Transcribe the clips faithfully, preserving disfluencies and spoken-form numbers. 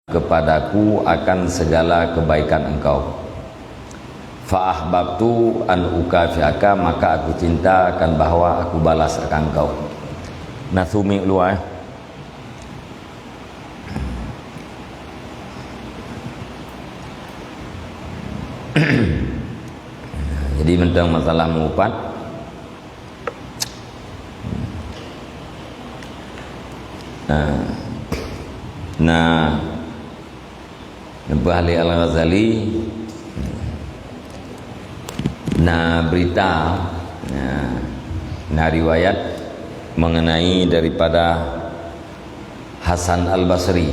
kepadaku akan segala kebaikan engkau. Fa ahbabtu an ukafi'aka, maka aku cinta akan bahwa aku balas akan engkau. Na sumi luwa, eh. Jadi, mantong masalah meuupat. Nah, nah, Imam Al-Ghazali, na berita, na, na riwayat mengenai daripada Hasan Al-Basri.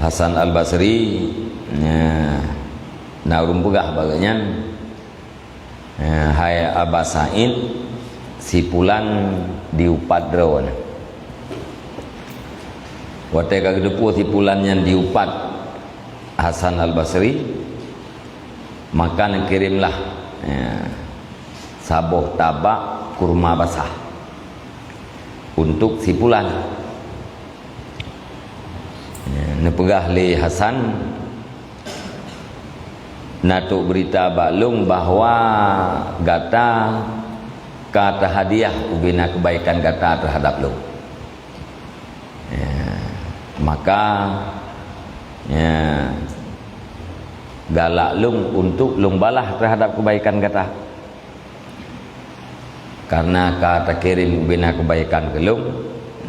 Hasan Al-Basri, na, na ureuëng peugah bak gobnyan, Eh, hai Aba Said, si pulan diupat droe nyan. Watée ka geuteupeue si pulan nyan diupat Hasan Al-Basri, maka neukirimlah, eh, saboh tabak kurma basah untuk si pulan. Eh, neupeugah lé Hasan, "Na trok beurita bak lôn bahwa gata ka tahadiah ubena keubaikan gata teuhadab lôn." Ya, maka, ya, galak lôn untuk lôn balah teuhadab keubaikan gata. Karena ka takirém ubena keubaikan keu lôn,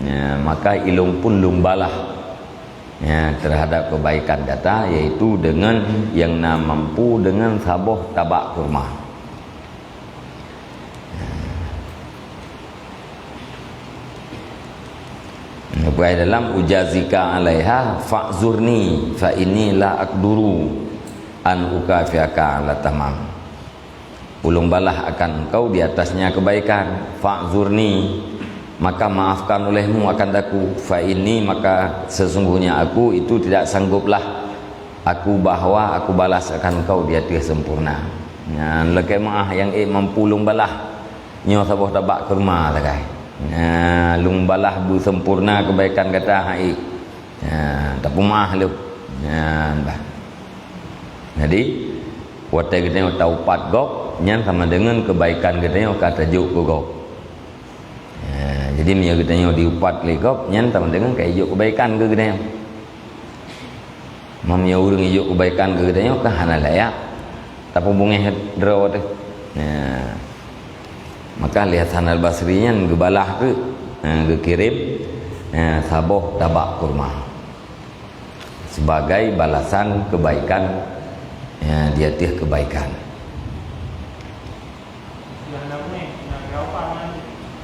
ya, maka ilôn pun lôn balah, ya, teuhadab keubaikan gata, yaitu deungon nyang na mampu deungon saboh tabak kurma. Leubeh dalam, "Ujazika 'alaiha fa'zurni fa inni la aqduru an ukafi'aka 'ala tamam." Ulôn balah akan engkau di atasnya kebaikan. Fa'zurni, maka maafkan olehmu akan aku. Fa inni, maka sesungguhnya aku itu tidak sangguplah aku bahwa aku balas akan engkau di ateueh sempurna. Nyan lakée meu'ah nyang ék mampu lôn balah. Nyoe saboh tabak kurma sagai. Nah, lôn balah beusempurna keubaikan gata hai. Nah, tapeumeu'ah lôn. Nah, bah. Jadi, watée geutanyoe taupat gob, nyan sama deungon keubaikan geutanyoe ka tajok keu gob. Nah, jadi meunyoe geutanyoe diupat lé gob, nyan sama deungon ka ijok keubaikan keu geutanyoe. Meunyoe ureuëng ijok keubaikan keu geutanyoe ka hana layak tapeubungéh droe teuh. Nah, maka lé Hasan Al-Basri nyan geubalah keu, nah, geukirém, nah, saboh tabak kurma. Sebagai balasan kebaikan, ya, di ateueh kebaikan.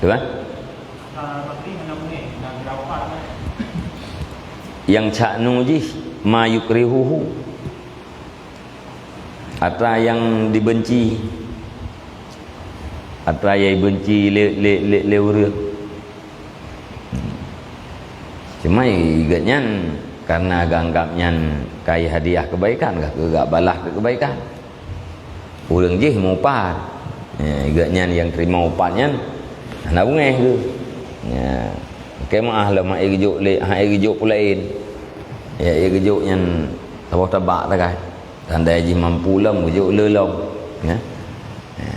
Betul kan? Nyang caknu jih ma yukrihuhu. Atra nyang dibenci, atra nyang dibenci lé, lé, lé, lé ureuëng. Cuma gobnyan karena geuanggab nyan kai hadiah keubaikan, ka geubalah keu keubaikan. Ureuëng jih meuupat. Ya, gobnyan nyang teurimong upat nyan hana beungéh geuh. Ya. Oke, meu'ah lom hana geujok lé, hana geujok peue laén. Ya, geujok nyan saboh tabak sagai. Tanda jih mampu lom, geujok le lom. Ya. Ya.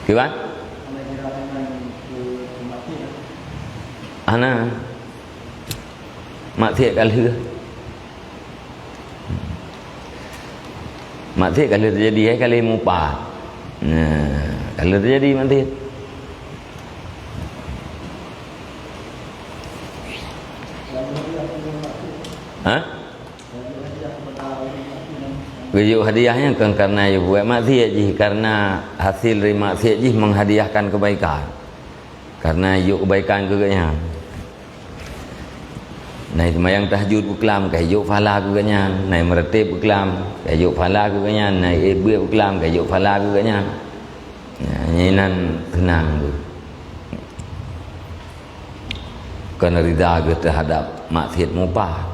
Kiban? Hana. Maksiat ka lheueh. Maksiat ka lheueh teujadi, hai ka lheueh meuupat. Nah, ka lheueh teujadi maksiat. Ha? Geujok hadiah nyan kon karena jibuet maksiat jih, karena hasil dari maksiat jih menghadiahkan kebaikan. Karena jok kebaikan keu gobnyan. Na seumayang tahajud beuklam, ka jok pahala keu gobnyan. Na meureutéb beuklam, ka jok pahala keu gobnyan. Na ék beuet beuklam, ka jok pahala keu gobnyan. Nah, nyan inan seunang geuh. Kon rida geuh teuhadab maksiat meuupat.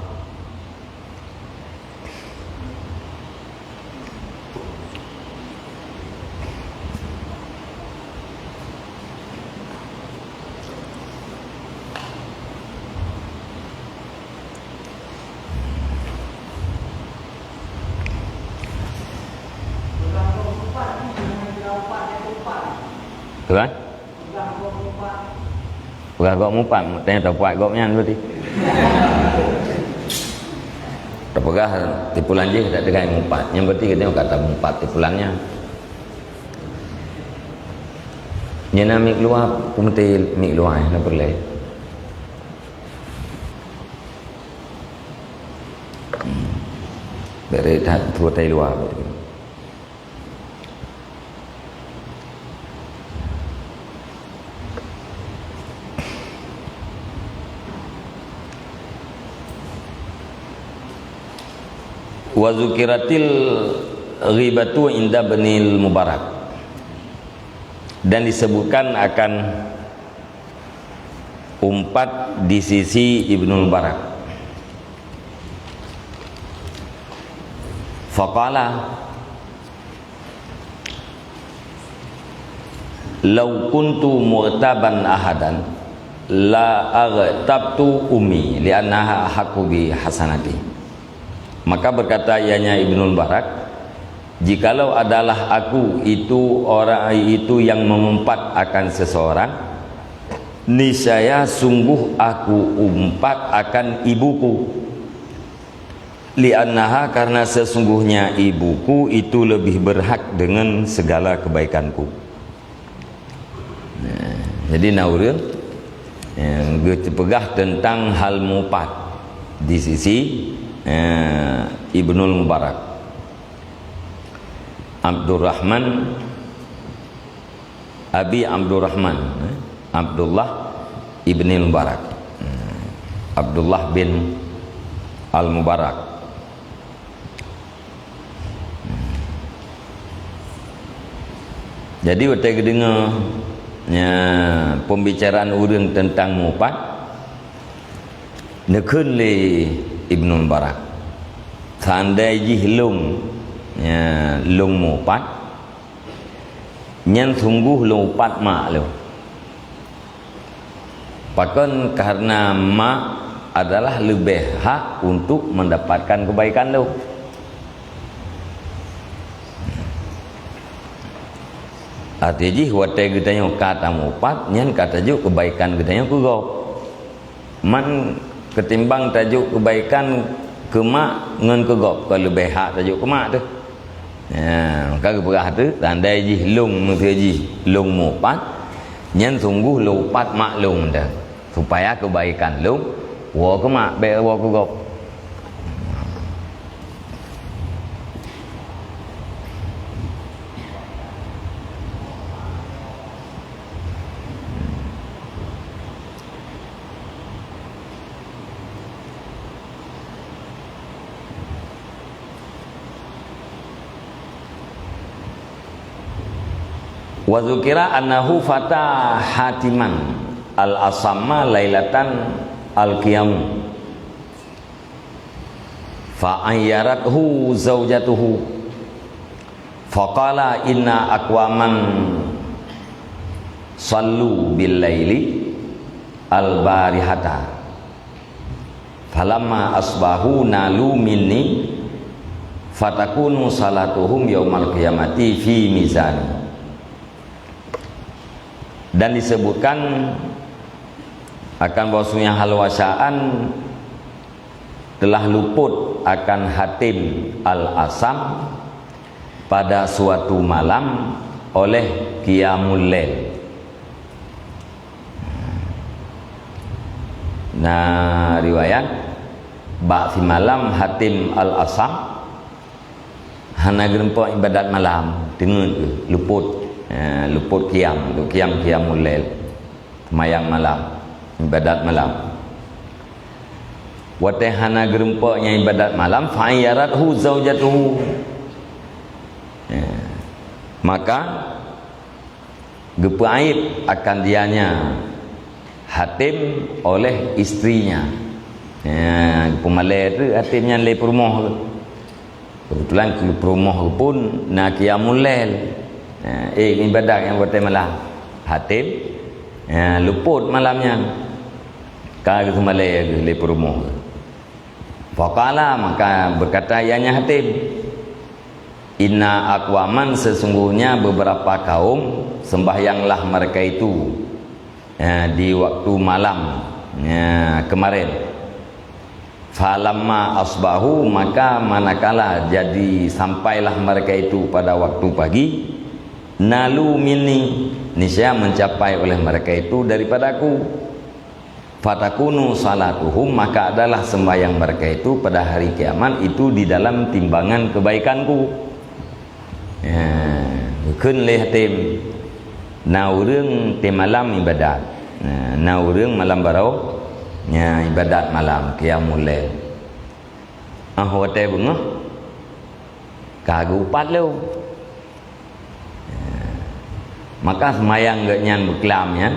Peugah gob meupat, tanyoe tapuat gob nyan berarti. Tapeugah tipulan jih tak teuka meupat. Nyan berarti geutanyoe ka tameupat tipulan nyan. Nyan na mic luwa, peumeuté mic luwa, eh, na peureulée. Hmm. Bèré that, peue tai luwa. Wa zukiratil ghibatu inda Ibnil Mubarak. Dan disebutkan akan umpat di sisi Ibnul Mubarak. Faqala, "Lau kuntu mughtaban ahadan, la aghtabtu ummi, li'annaha ahaqqu bi hasanati." Maka berkata ianya Ibnul Mubarak, "Jikalau adalah aku itu orang itu yang mengumpat akan seseorang, niscaya sungguh aku umpat akan ibuku. Li'annaha, karena sesungguhnya ibuku itu lebih berhak dengan segala kebaikanku." Nah, jadi na ureuëng, eh, geupeugah tentang hal meupat di sisi, eh, Ibnul Mubarak. Abdurrahman, Abi Abdurrahman, eh, Abdullah ibni Mubarak. Hmm. Abdullah bin Al-Mubarak. Jadi, watée geudeungoe, nya, pembicaraan ureuëng teuntang meupat, neukheun lé Ibnu Mubarak, "Seandai jih lôn, nya, lôn meupat, nyan sungguh lôn upat mak lôn." Pakon? Karena mak adalah leubeh hak untuk mendapatkan kebaikan lôn. Arti jih, watée geutanyoe ka tameupat, nyan ka tajok kebaikan geutanyoe keu gob. Man ketimbang tajok kebaikan keu mak ngon keu gob, ka leubeh hak tajok keu mak teuh. Nya, maka geupeugah teuh, tandai jih lôn, miseue jih lôn meupat, nyan sungguh lôn upat mak lôn teuh, supaya kebaikan lôn woe keu mak, bék woe keu gob. Wa dzukira annahu fata Hatiman al-Asamma lailatan al-qiyam. Fa ayyarathu zaujatuhu. Faqala, "Inna aqwaman sallu bil laili al-barihata. Falamma asbahu nalu minni fatakunu salatuhum yaumal qiyamati fi mizani." Dan disebutkan akan bahwasanya hal wasaan telah luput akan Hatim Al-Asam pada suatu malam oleh qiyamul lail. Na riwayat, bak simalam Hatim Al-Asam hana geureumpok ibadat malam, teungeut geuh, luput, eh, luput qiyam, qiyam, qiyamul lail. Seumayang malam, ibadat malam. Watée hana geureumpok nyang ibadat malam, fa ayyarathu zaujatuhu. Ya. Maka geupeuaib akan dianya Hatim oleh istrinya. Ya, geupeumalée teuh Hatim nyan lé peurumoh geuh. Keubeutulan keu peurumoh geuh pun na qiyamul lail. Ha, eh, ibadat nyang watée malam. Hatim, ha, luput malam nyan. Ka geuseumalée geuh lé peurumoh geuh. Faqala, maka berkata ianya Hatim, "Inna aqwaman, sesungguhnya beberapa kaum, sembahyanglah mereka itu, eh, di waktu malam, eh, kemarin. Falamma asbahu, maka manakala jadi sampailah mereka itu pada waktu pagi, nalu minni, niscaya mencapai oleh mereka itu daripadaku. Fatakunu salatuhum, maka adalah sembahyang mereka itu pada hari kiamat itu di dalam timbangan kebaikanku. Ya, geukheun lé Hatim, na ureuëng teumalam ibadat. Na, na ureuëng malam baroe, nya ibadat malam, qiyamul lail. Ah, watée beungoh, ka geuupat lom. Ya. Maka seumayang geuh nyan beuklam nyan,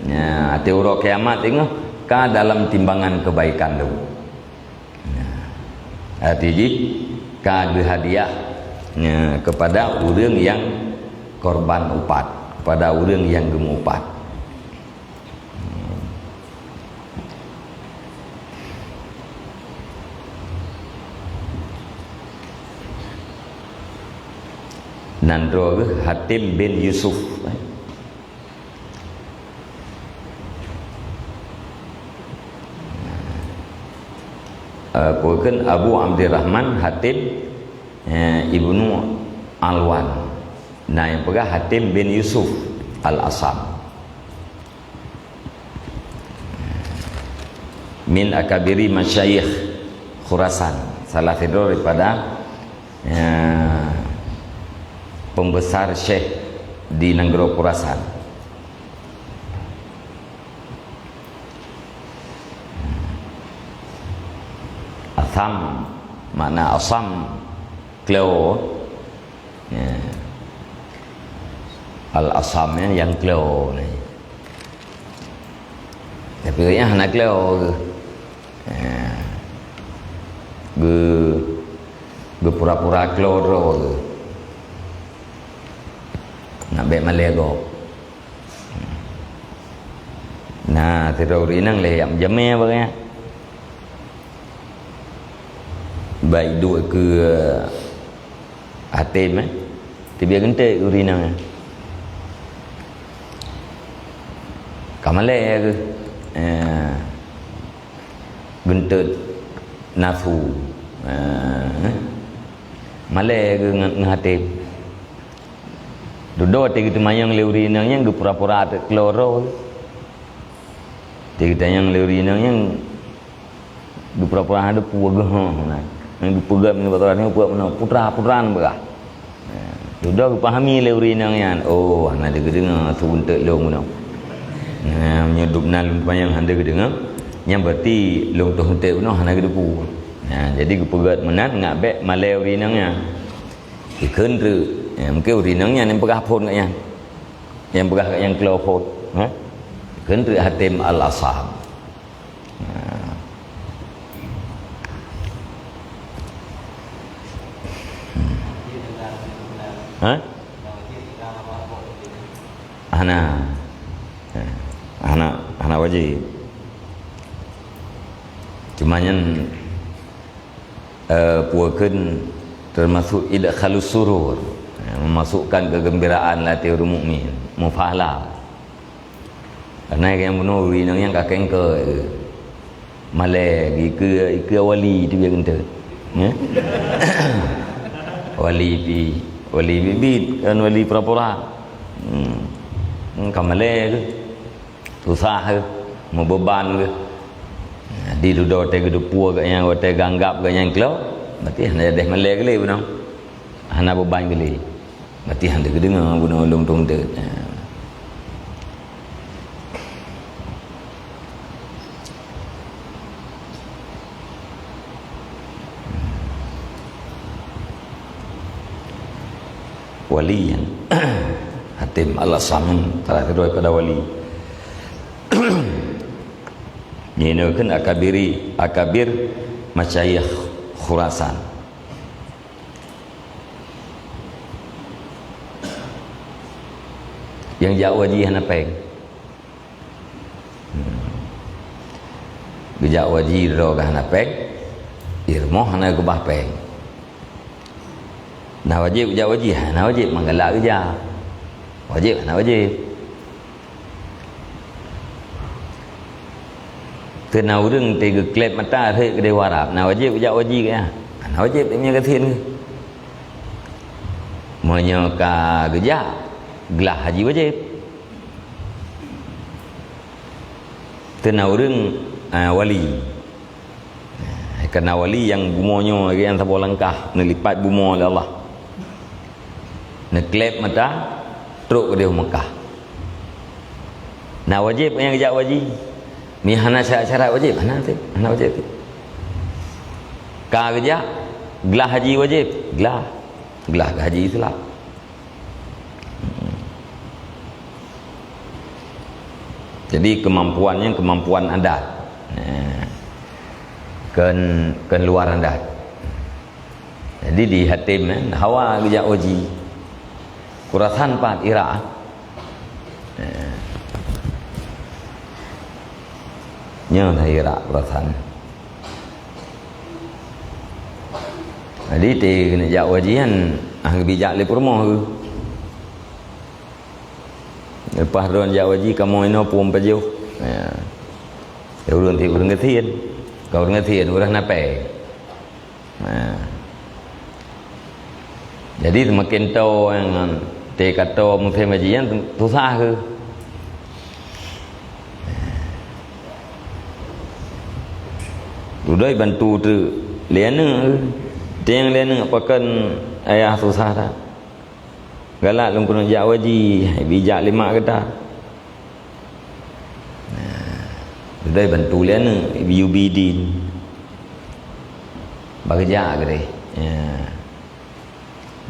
ya, ateueh uroe kiamat teungoh ka dalam timbangan kebaikan lom. Nah, arti jih ka geuhadiah, ya, kepada ureuëng nyang korban upat, kepada ureuëng nyang geumupat. Nan droe geuh Hatim bin Yusuf. Eh, peue kheun Abu Abdurrahman Hatim, eh, Ibnu Alwan. Na nyang peugah Hatim bin Yusuf Al-Asam. Min akabiri masyayikh Khurasan. Salah sidroe daripada, eh, pembesar syekh di nanggroe Khurasan. Asam, makna asam, kleo. Ya. Al-asam, ya, nyang kleo ni. Tapi ureuëng nyan hana kleo geuh. Ya. Geu-, geupura-pura kleo droe geuh. Nak bék malée gob. Na, sidroe ureuëng inong lé jak meujamé barang nyan. Bak iduek keu, eh, Hatim, eh. Teubiet geunteuk ureuëng inong nyan. Ka malée geuh. Eh, geunteuk nasu. Eh, malée geuh ngon, ngon Hatim. Dudoe watée geuteumanyong lé ureuëng inong nyan geupura-pura teuk kloro. Watée geutanyong lé ureuëng inong nyan geupura-pura hana teupeu geuh, nah. Nyan geupeugah nibak surat nyan, peugah meunoe, "Putra, putra," peugah. Dudoe geupahami lé ureuëng inong nyan, "Oh, hana deuh geudeungoe su geunteuk lôn meunoe." Nah, meunyoe dum na lôn teumanyong hana deuh geudeungoe, nyan berarti lôn toh geunteuk meunoe hana geuteupeue. Nah, jadi geupeugah meunan ngat bék malée ureuëng inong nyan. Ikheun treuk, ya, mungkin ureuëng inong nyan nyang peugah phon geuh nyan. Nyang peugah geuh nyan kleo phon, ha? Ikheun treuk Hatim Al-Asam. Ha. Hmm. Ha? Hana. Ha. Hana, hana wajéb. Cuma nyan eh, peue kheun termasuk idkhalus surur, eh, memasukkan kegembiraan lam até ureuëng mukmin, mufahala. Karena nyang bunoe ureuëng inong nyan ka kengke, eh, malée, ikeue, ikeue wali tu biar kentut. Ya? Wali pi, wali bibit, kan wali pura-pura. Hmm. Hmm, ka malée tu. Susah geuh, meubeban geuh. Jadi dudoe watée geuteupeue geuh nyan, watée geuanggab geuh nyan klok, berarti hana jadeh malée geuh lé bunoe. Hana beban geuh lé. Berarti hana geudeungoe bunoe lôn tueng teuk. Wali nyan. Hatim Al-Asam nyan salah sidroe daripada wali. Nyan kheun akabiri, akabir masyayikh Khurasan. Nyang jak u haji hana péng. Hmm. Geujak u haji droe geuh hana péng, di rumoh hana keubah péng. Na wajéb geujak u haji? Hana wajéb, meugalak geujak. Wajéb? Hana wajéb. Teuna ureuëng teuh geukleb mata rhot keudeh u Arab, na wajéb jak haji keu nyan? Na wajéb, meunyoe gasien geuh. Meunyoe ka geujak, glah haji wajéb. Teuna ureuëng, ah, wali. Kana wali nyang bumoe nyoe, nyang saboh langkah, neulipat bumoe lé Allah. Neukleb mata, trok keudeh u Mekah. Na wajéb nyang geujak haji? Meunyoe hana syarat-syarat wajéb, hana teuh, hana wajéb teuh. Ka geujak, glah haji wajéb, glah. Glah haji Islam. Jadi, kemampuan nyan kemampuan adat. Nah, kon, kon luar adat. Jadi, di Hatim, eh, hawa geujak haji. Kurasan pat Irak. Nah. Nyoe lah Irak Kurasan. Jadi, teuh keuneuk jak haji nyan, ah, geubijak lé peurumoh geuh. Leupah droen jak haji, kamoe inoe phon pajoh. Ya. Ya, ureuëng teuh ureuëng gasien. Ka ureuëng gasien, ureuëng hana péng. Nah. Jadi, seumaken toe ngon teuka toe musém haji nyan susah keuh. Dudoe bantu teuk lé aneuëk keuh. Tieng lé aneuëk pakon ayah susah that. Galak lôn keuneuk jak haji, bijak lé mak gata. Nah, dudoe bantu lé aneuëk, ibi-ubi din. Bak geujak keudeh. Ya.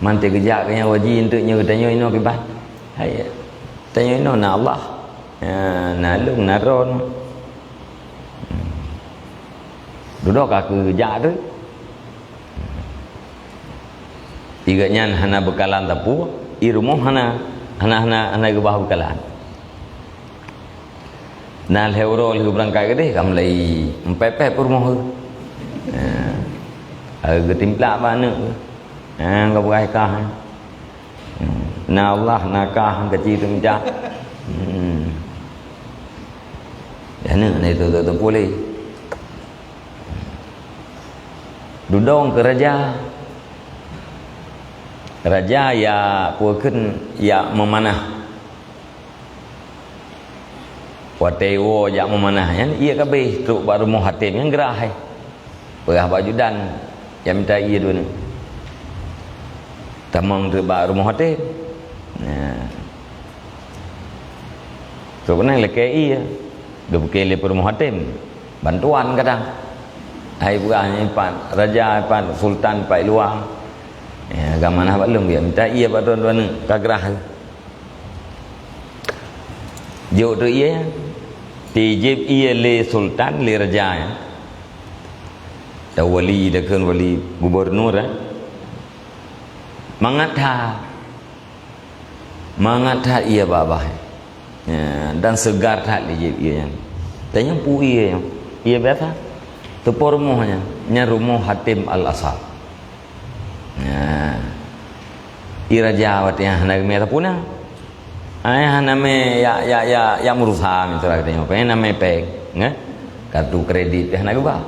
Man teuh geujak keu nyang haji, eunteuk nyoe geutanyoe inoe kiban. Hai, tanyoe inoe na Allah. Ya, na lôn, na droeneuh. Dudoe ka keuh geujak teuk. Ié geuh nyan hana beukalan sapeue, ié rumoh hana, hana, hana, hana geubah beukalan. Na lhée uroe lheueh beurangkat keudeh, ka mulai meupeupée peurumoh geuh. Ha, geutimplak bak aneuëk geuh. Ha, ka beurai kah. Hmm. Na Allah, na kah, ka ci teumita. Hmm. Aneuëk na itu teupeu lé. Dudoe keu raja. Raja ya peue kheun, ya meumanah. Watée woe jak meumanah nyan, ié ka abéh trok bak rumoh Hatim nyang geurah hai. Peugah bak ajudan, ya mita ié dua nyoe. Tamong trok bak rumoh Hatim. Nah. Trok keunan lakée ié, geupike lé peurumoh Hatim. Bantuan kadang. Hai peugah nyan pat raja, pat sultan, pat luwa. Ya, ka manah bak lôn, ya mita ié bak droe dua nyoe, ka geurah. Jok tu ié, tijép ié lé sultan, lé raja, ya. Dah wali, dah kheun wali gubernur, ya. Mangat that. Mangat that ié babah. Ya, dan seugar that tijép ié nyan. Tanyong peue ié nyan? Ié biasa. Teupo rumoh nyan. Nyan rumoh Hatim Al-Asam. Nah. Ié raja watée nyan hana geumé sapeue na. Ai hana mé ya, ya, ya, ya meurusa meutura geutanyoe. Pé hana mé péng, nggak? Kartu kredit pé hana geuba.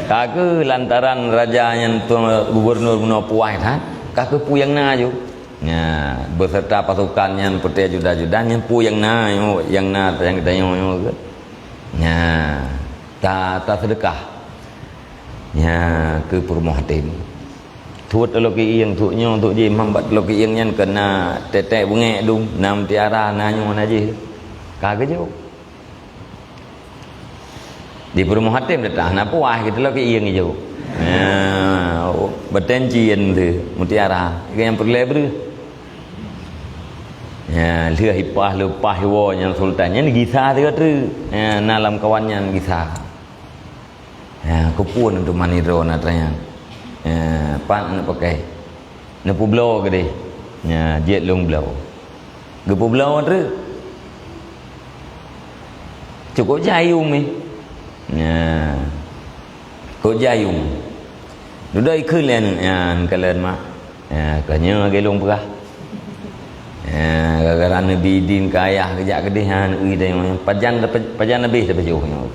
Ka keuh lantaran raja nyan tu gubernur bunoe puas that, ka keuh peue nyang na ju. Nya, beserta pasukan nyan, peuté ajudan-ajudan nyan peue nyang na, nyang na, nyang geutanyoe nyoe. Nya, ta, taseudeukah. Nya, keu peurumoh Hatim. Tuet taloe keuieng, tuet nyoe, tuet jih, mambak taloe keuieng nyan keu na tetek beungéh dum, na mutiara, na nyoe, na jih. Ka geujok. Di peurumoh Hatim teutap na puas, keu taloe keuieng jok. Nya, oh, batén cien tu, mutiara. Nyang peureulée breuh. Nya, lheueh ipah, leupah iwoe nyan sultan. Nyan gisa teuk treuk. Nya, na lamkawan nyan gisa. Ha, keupeue neuteumani droe na tanyong. Ha, pat neupakai. Neupeubloe keudeh. Ha, jeuet lôn bloe. Geupeubloe treuk. Cukôp jayum eh. Ha. Cukôp jayum. Dudoe ikheun lé aneuëk nyan, kalon mak. Ha, ka nyoe lagée lôn peugah. Ha, gara-gara neubi idin keu ayah geujak keudeh, ha, neubi idin, pajan, pajan leubeh teupeujôh nyoe.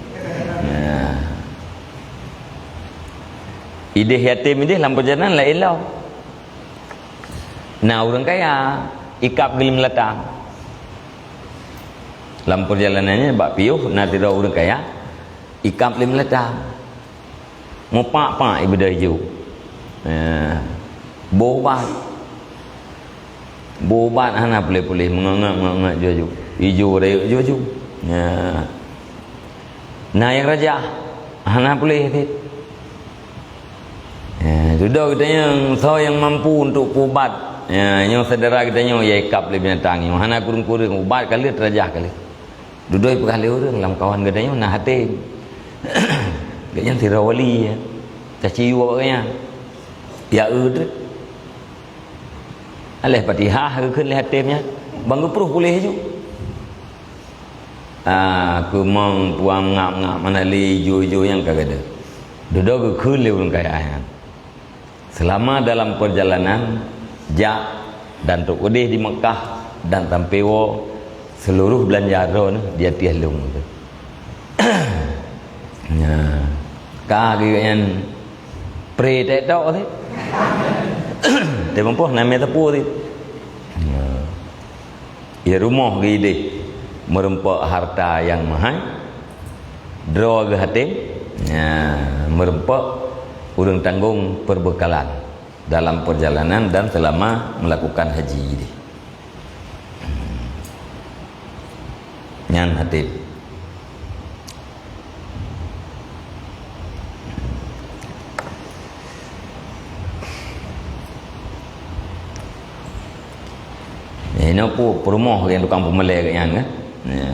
Ha. Ideh yatim ideh lam peujalanan laén lom. Na ureuëng kaya, ikab geulim lata. Lam peujalanan nyan bak piôh na sidroe ureuëng kaya, ikab lim lata. Mupak-pak ibeudôh ijo. Eh, boh ubat. Boh ubat hana puléh-puléh, meungeut-ngeut, meungeut-ngeut ju-ju. Ijo rayeuk ju-ju. Ya. Na nyang rajah, hana puléh cit. Ya, dudoe geutanyoe soe nyang mampu untuk peuubat. Ya, nyoe syedara geutanyoe ya ikab lé binatang nyoe. Hana kureueng-kureueng, ubat ka lheueh, rajah ka lheueh. Dudoe peugah lé ureuëng lamkawan geutanyoe na haté. Geuhnyan sidroe wali, ya. Caci yue awak geuhnyan. Ya, eu treuk. Aléh Fatihah geukheun lé haté nyan. Ban geuprôh puléh ju. Ah, keumong puang ngap-ngap mana lé ijo-ijo nyang ka gadôh. Dudoe geukheun lé ureuëng kaya nyan. Selama dalam perjalanan, jak dan trok keudeh di Mekah dan sampai woe, seluruh beulanja droeneuh di ateueh lôn. Nah, ka geuh nyan pre tek tok sih. Teumeupoh namé teupeu sih. Nah. Ya, rumoh geuideh meureumpok harta nyang meuhai, droe geuh haté, ya, meureumpok ureuëng tanggong perbekalan dalam perjalanan dan selama melakukan haji deh. Nyan haté. Inoe pu-, peurumoh nyang tukang peumeulée geuh nyan kan? Ya.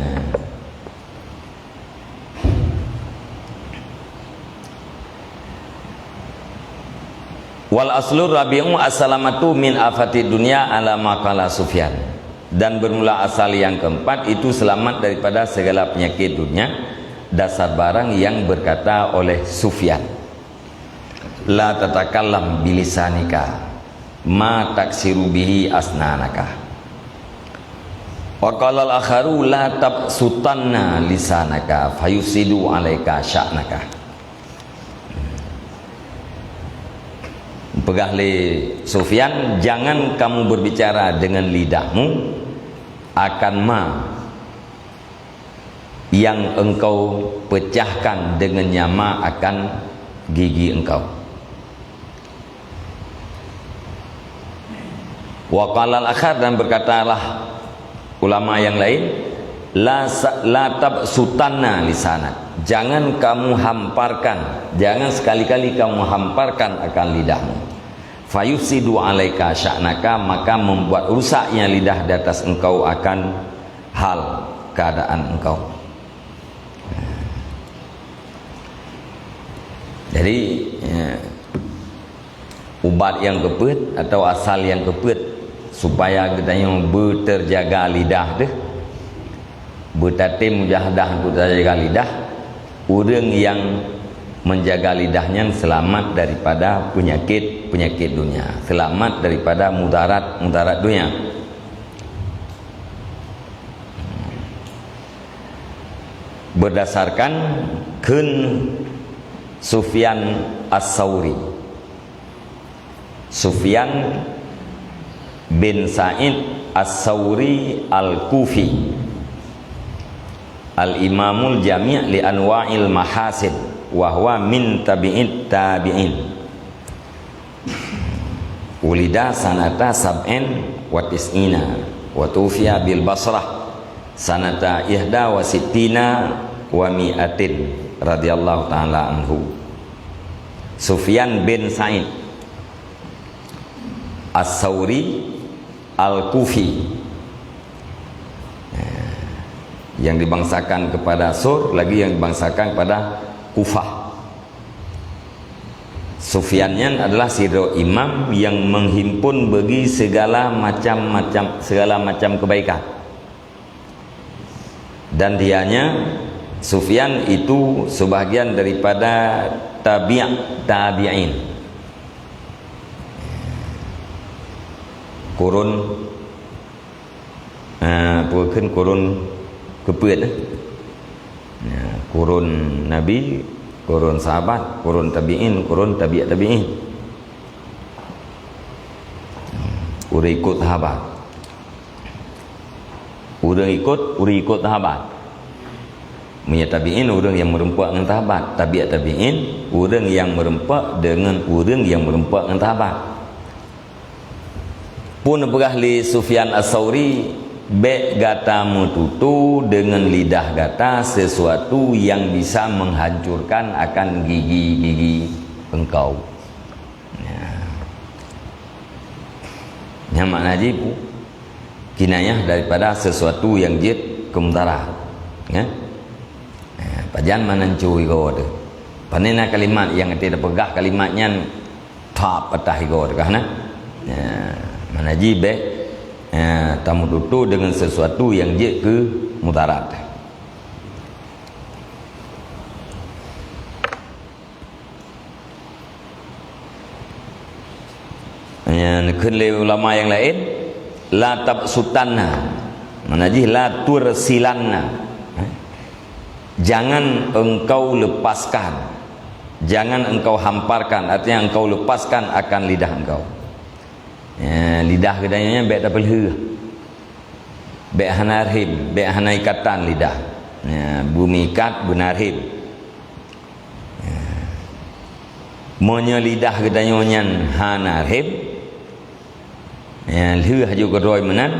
Wal aslu rabi'u assalamatu min afatid dunya ala ma qala Sufyan. Dan bermula asal yang keempat itu selamat daripada segala penyakit dunia, dasar barang yang berkata oleh Sufyan, "La tatakallam bilisanika ma taksiru bihi asnanaka." Wa qala al-akharu, "La tabsutanna lisanaka fayusidu alaika sya'naka." Peugah lé Sufyan, "Jangan kamu berbicara dengan lidahmu akan ma yang engkau pecahkan dengannya ma akan gigi engkau." Wa qala al-akhar, dan berkatalah ulama yang lain, "La sa-, la tabsutanna lisanak." Jangan kamu hamparkan, jangan sekali-kali kamu hamparkan akan lidahmu. "Fayufsidu alaika sya'naka," maka membuat rusaknya lidah di atas engkau akan hal keadaan engkau. Jadi, ya, ubat nyang keupeuet atau asal nyang keupeuet supaya geutanyoe beuterjaga lidah deh, beutatem mujahadah untuk terjaga lidah, ureuëng nyang menjaga lidah nyan selamat daripada penyakit-penyakit dunia, selamat daripada mudarat-mudarat dunia. Berdasarkan kheun Sufyan As-Sauri. Sufyan bin Sa'id As-Sauri Al-Kufi, Al-Imamul Jami' li Anwa'il Mahasin, wa huwa min tabi'it tabi'in. Wulida sanata sab'in wa tis'ina, wa tufiya bil Basrah sanata ihda wa sittina wa mi'atin, radhiyallahu ta'ala anhu. Sufyan bin Sa'id As-Sauri Al-Kufi, yang dibangsakan kepada Sur, lagi yang dibangsakan kepada Kufah. Sufyan nyan adalah sidroe imam yang menghimpun bagi segala macam-macam, segala macam kebaikan. Dan dianya, Sufyan itu sebahagian daripada tabi' tabi'in. Kurun Peue kheun kurun keupeuet, eh? Ya, kurun Nabi, kurun sahabat, kurun tabi'in, kurun tabi' tabi'in. Ureuëng ikot sahabat. Ureuëng ikot, ureuëng ikot sahabat. Meunyoe tabi'in, ureuëng nyang meureumpok ngon sahabat. Tabi' tabi'in, ureuëng nyang meureumpok deungon ureuëng nyang meureumpok ngon sahabat. Peue neupeugah lé Sufyan Ats-Tsauri, "Bék gata meututoe deungon lidah gata sesuatu nyang bisa menghancurkan akan gigi-gigi engkau." Ya. Nyan makna jih peue? Kinayah daripada sesuatu nyang jeuet keu mudarat. Ya? Eh, pajan meunan cue igoe teuh. Pane na kalimat nyang até tapeugah kalimat nyan, thap patah igoe teuh kah na. Eh, makna jih bék, eh, tameututoe deungon sesuatu nyang jeuet keu mudarat. Ya, neukheun lé ulama nyang laén, "La tabsutanna." Makna jih, "La tursilanna." Jangan engkau lepaskan. Jangan engkau hamparkan, artinya engkau lepaskan akan lidah engkau. Ya, lidah geutanyoe nyan bék tapeulheueh. Bék hana rhem, bék hana ikatan lidah. Ya, beumeuikat beuna rhem. Ya. Meunyoe lidah geutanyoe nyan hana rhem, ya, lheueh aju keudroe meunan,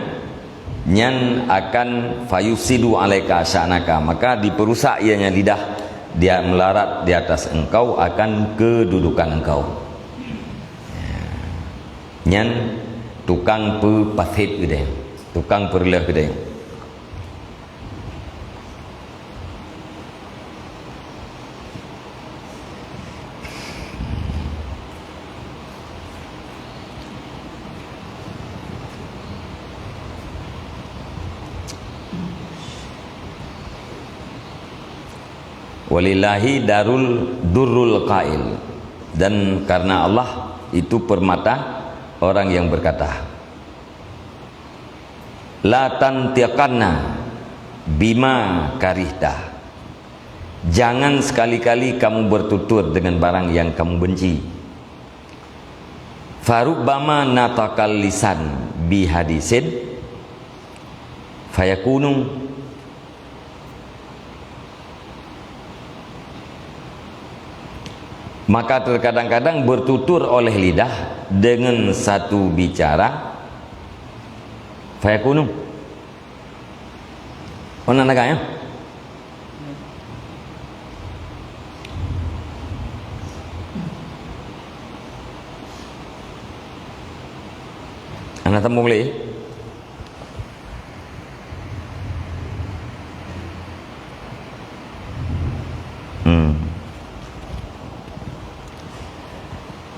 nyan akan fayufsidu alaika sya'naka, maka dipeurusak ianya lidah, dia meularat di atas engkau akan kedudukan engkau. Ya. Nyan tukang peupaset geutanyoe, tukang peureuloh geutanyoe. Walillahi darul durrul qail. Dan karena Allah itu permata orang yang berkata. La tantiqanna bima karihta. Jangan sekali-kali kamu bertutur dengan barang yang kamu benci. Farubbama nataqal lisan bihadisin fayakunu. Maka terkadang-kadang bertutur oleh lidah dengan satu bicara, fayakunu. Oh, nak dengar, ya? Anak temu boleh? Hmm.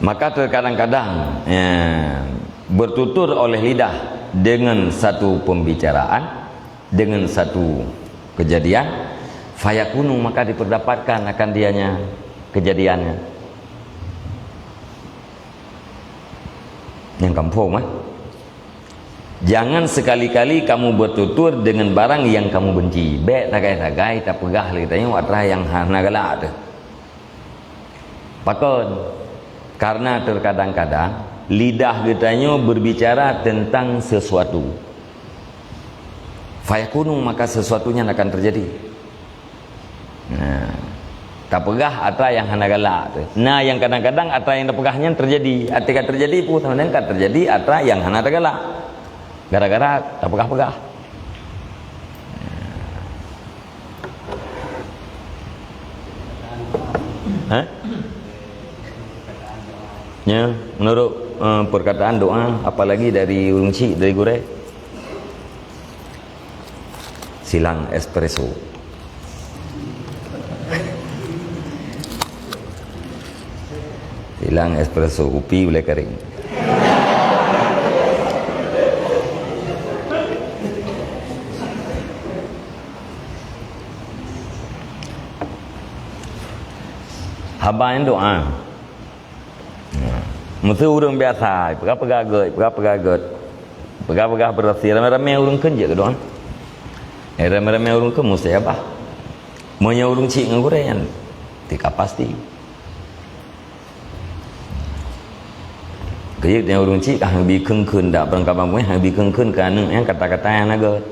Maka terkadang-kadang, ya, bertutur oleh lidah dengan satu pembicaraan, dengan satu kejadian, fayakunu, maka diperdapatkan akan dianya kejadiannya. Nyang kampung, eh? Jangan sekali-kali kamu bertutur dengan barang yang kamu benci. Bék sagai-sagai tapeugah lé tanyoe atra nyang hana galak teuh. Pakon? Karena terkadang-kadang lidah geutanyoe berbicara tentang sesuatu. Fayakunu, maka sesuatu nyan akan terjadi. Nah, tapeugah atra nyang hana galak teuh. Nah, nyang kadang-kadang atra nyang tapeugah nyan terjadi. Até ka terjadi peue? Sebenarnya ka terjadi atra nyang hana tagalak. Gara-gara tapeugah-peugah. Hah? Ya, menurut, eh, perkataan doa, apalagi dari ureuëng chik, dari gurée. Silang espresso. Silang espresso, kupi ulée karing. Haba nyan doa. Meuseu ureuëng biasa, peugah-peugah gét, peugah-peugah gét. Peugah-peugah beurasi, ramé-ramé ureuëng kheun jeuet keu doa. Eh, ramé-ramé ureuëng keu mustahil bah. Meunyoe ureuëng cit ngon gurée nyan, tika pasti. Keuyeuk nyang ureuëng cit ka hang bi kheun-kheun dak, barangkaban meuh hang bi kheun-kheun keu aneuëk nyan kata-kata nyang na gét.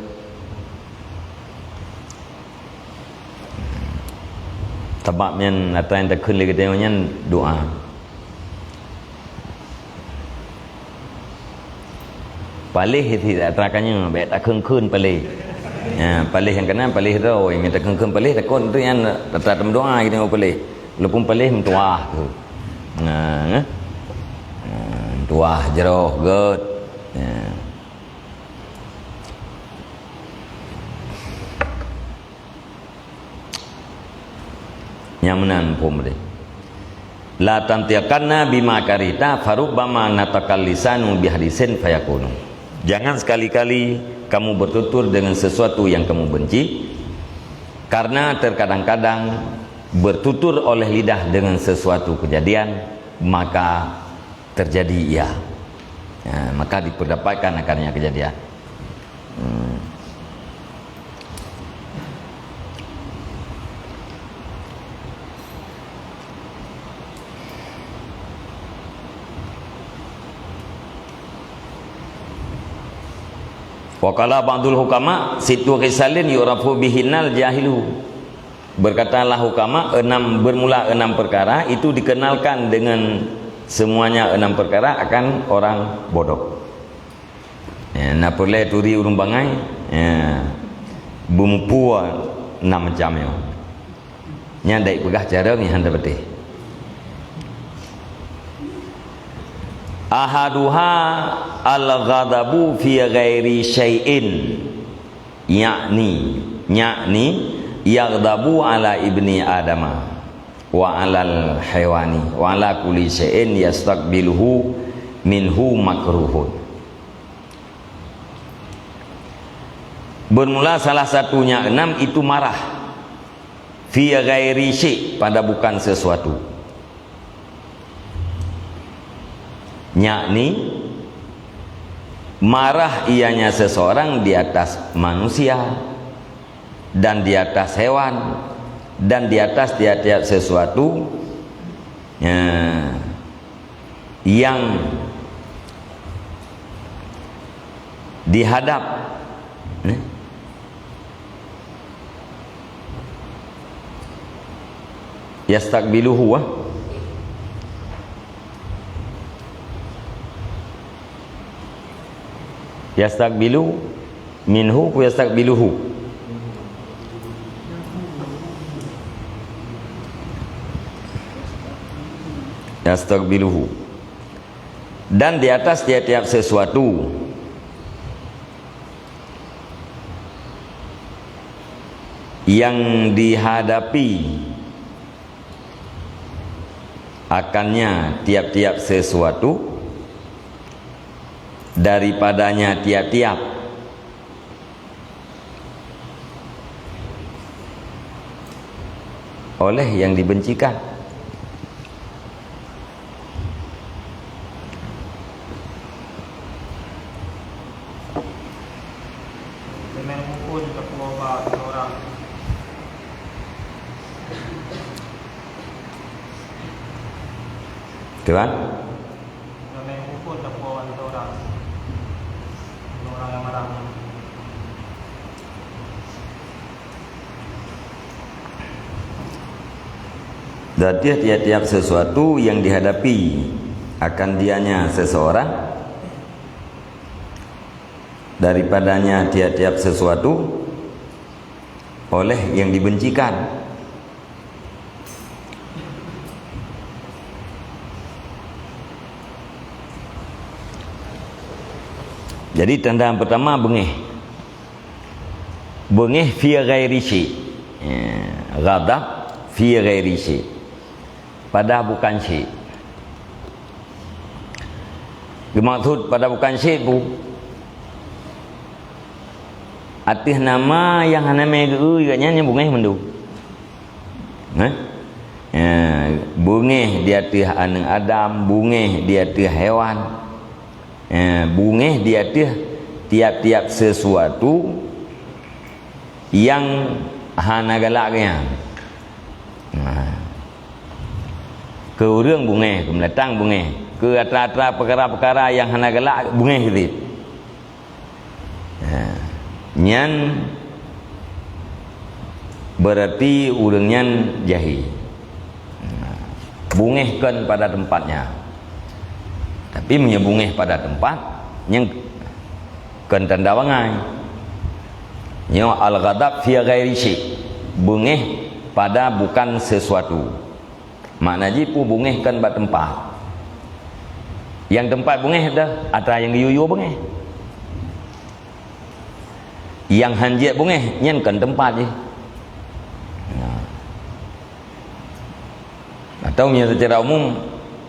Sabab nyan atra nyang takheun lé geutanyoe nyan doá. Paléh sit atra nyoe, bék takheun-kheun paléh. Ha, paléh nyang keunan paléh droe, nyang takheun-kheun paléh takot tu nyan atra teumeudoá geutanyoe paléh. Walaupun paléh meutuwah tu. Nah, eh. Nah, meutuwah jroh gét. Ya. Nyang meunan phom deh. La tantiqanna bima karihta, farubbama nataqal lisanu bihadisin fayakunu. Jangan sekali-kali kamu bertutur dengan sesuatu yang kamu benci, karena terkadang-kadang bertutur oleh lidah dengan sesuatu kejadian, maka terjadi ia. Ya, maka diperdapatkan akannya kejadian. Hmm. Wa qala ba'dul hukama, sittu khisalin yu'rafu bihinnal jahilu. Berkatalah hukama, enam, bermula enam perkara itu dikenalkan dengan semuanya enam perkara akan orang bodoh. Ya, na peureulée turi ureuëng bangai, ya, beumeupeue na macam nyoe. Nyan dai peugah carông nyang hana beuteh. Ahaduha al-ghadabu fi ghairi syai'in, yakni, yakni yaghdabu ala ibni adama wa alal haiwani wa ala kulli syai'in yastaqbiluhu minhu makruhun. Bermula salah satunya enam itu marah. Fi ghairi syai', pada bukan sesuatu. Yakni, marah ianya seseorang di atas manusia, dan di atas hewan, dan di atas tiap-tiap sesuatu, ya, yang dihadap, eh, yastaqbiluhu, ah. Yastaqbilu minhu ku yastaqbiluhu. Yastaqbiluhu. Dan di atas tiap-tiap sesuatu yang dihadapi akannya tiap-tiap sesuatu, daripadanya tiap-tiap oleh yang dibencikan. Leumeh rukon teupeue bak seurang. Tuan? Leumeh rukon teupeue bak seurang. Seurang nyang marah. Dari tiap-tiap sesuatu yang dihadapi akan dianya seseorang, daripadanya tiap-tiap sesuatu oleh yang dibencikan. Jadi, tanda yang pertama, beungéh. Beungéh fi ghairi syai'. Ya, ghadab fi ghairi syai'. Padahai bukan syai'. Geumaksud padahai bukan syai' peue? Ateueh nama nyang hana mé geu-eu gobnyan nyang beungéh mandum. Hah? Ya, beungéh di ateueh aneuëk Adam, beungéh di ateueh hewan. Eh, beungéh di ateueh tiap-tiap sesuatu Nyang hana galak geuh nyan. Nah. Keu ureuëng beungéh, keu meulatang beungéh, keu atra-atra peukara-peukara nyang hana galak beungéh cit. Nah, nyan berarti ureuëng nyan jahé. Nah, beungéh kon pada tempatnya. Tapi meunyoe beungéh pada tempat, nyan kon tanda bangai. Nyoe al-ghadab fi ghairi syai', beungéh pada bukan sesuatu. Makna jih peue beungéh kon bak teumpat. Nyang teumpat beungéh dah, atra nyang geuyue-yue beungéh. Nyang hanjeuet beungéh, nyan kon teumpat jih. Nah. Atau meunyoe secara umum,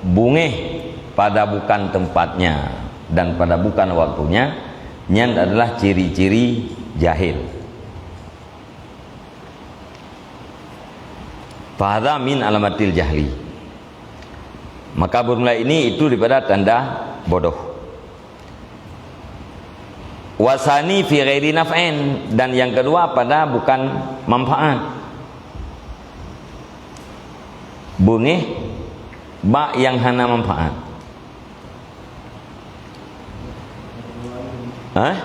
beungéh pada bukan tempatnya dan pada bukan waktunya, nyan adalah ciri-ciri jahil. Fahadha min alamatil jahli. Maka bermula ini itu daripada tanda bodoh. Wasani fi ghairi naf'in, dan yang kedua pada bukan manfaat. Beungéh bak yang hana manfaat. Hah?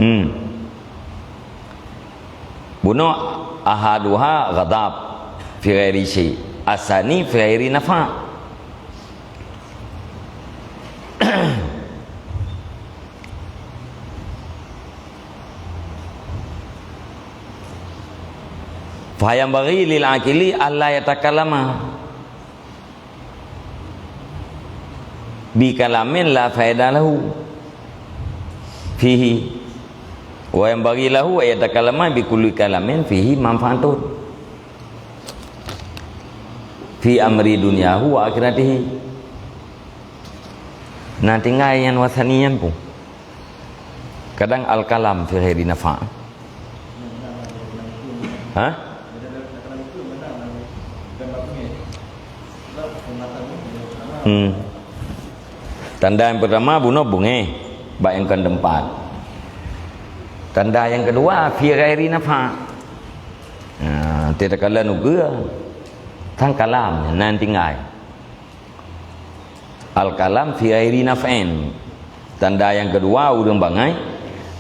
Hmm. Bunoe ahaduha ghadab fi ghairi syai', asani fi ghairi nafa'. Fa yanbaghi lil aqili alla yatakallama bi kalamin la faedah lahu fihi, wa yanbaghi lahu an yatakallama bi kulli kalamin fihi manfaatun fi amri dunyahu wa akhiratihi. Nah, tinggai nyan wasani nyan pun. Kadang al-kalam fi ghairi nafa'. Hah? Hmm. Tanda yang pertama bunoe beungéh bak nyang kon teumpat. Tanda yang kedua fi ghairi nafa'. Nah, teuh takalon ukeue. Tang kalam nyan tinggai. Al-kalam fi ghairi naf'in. Tanda yang kedua, ureuëng bangai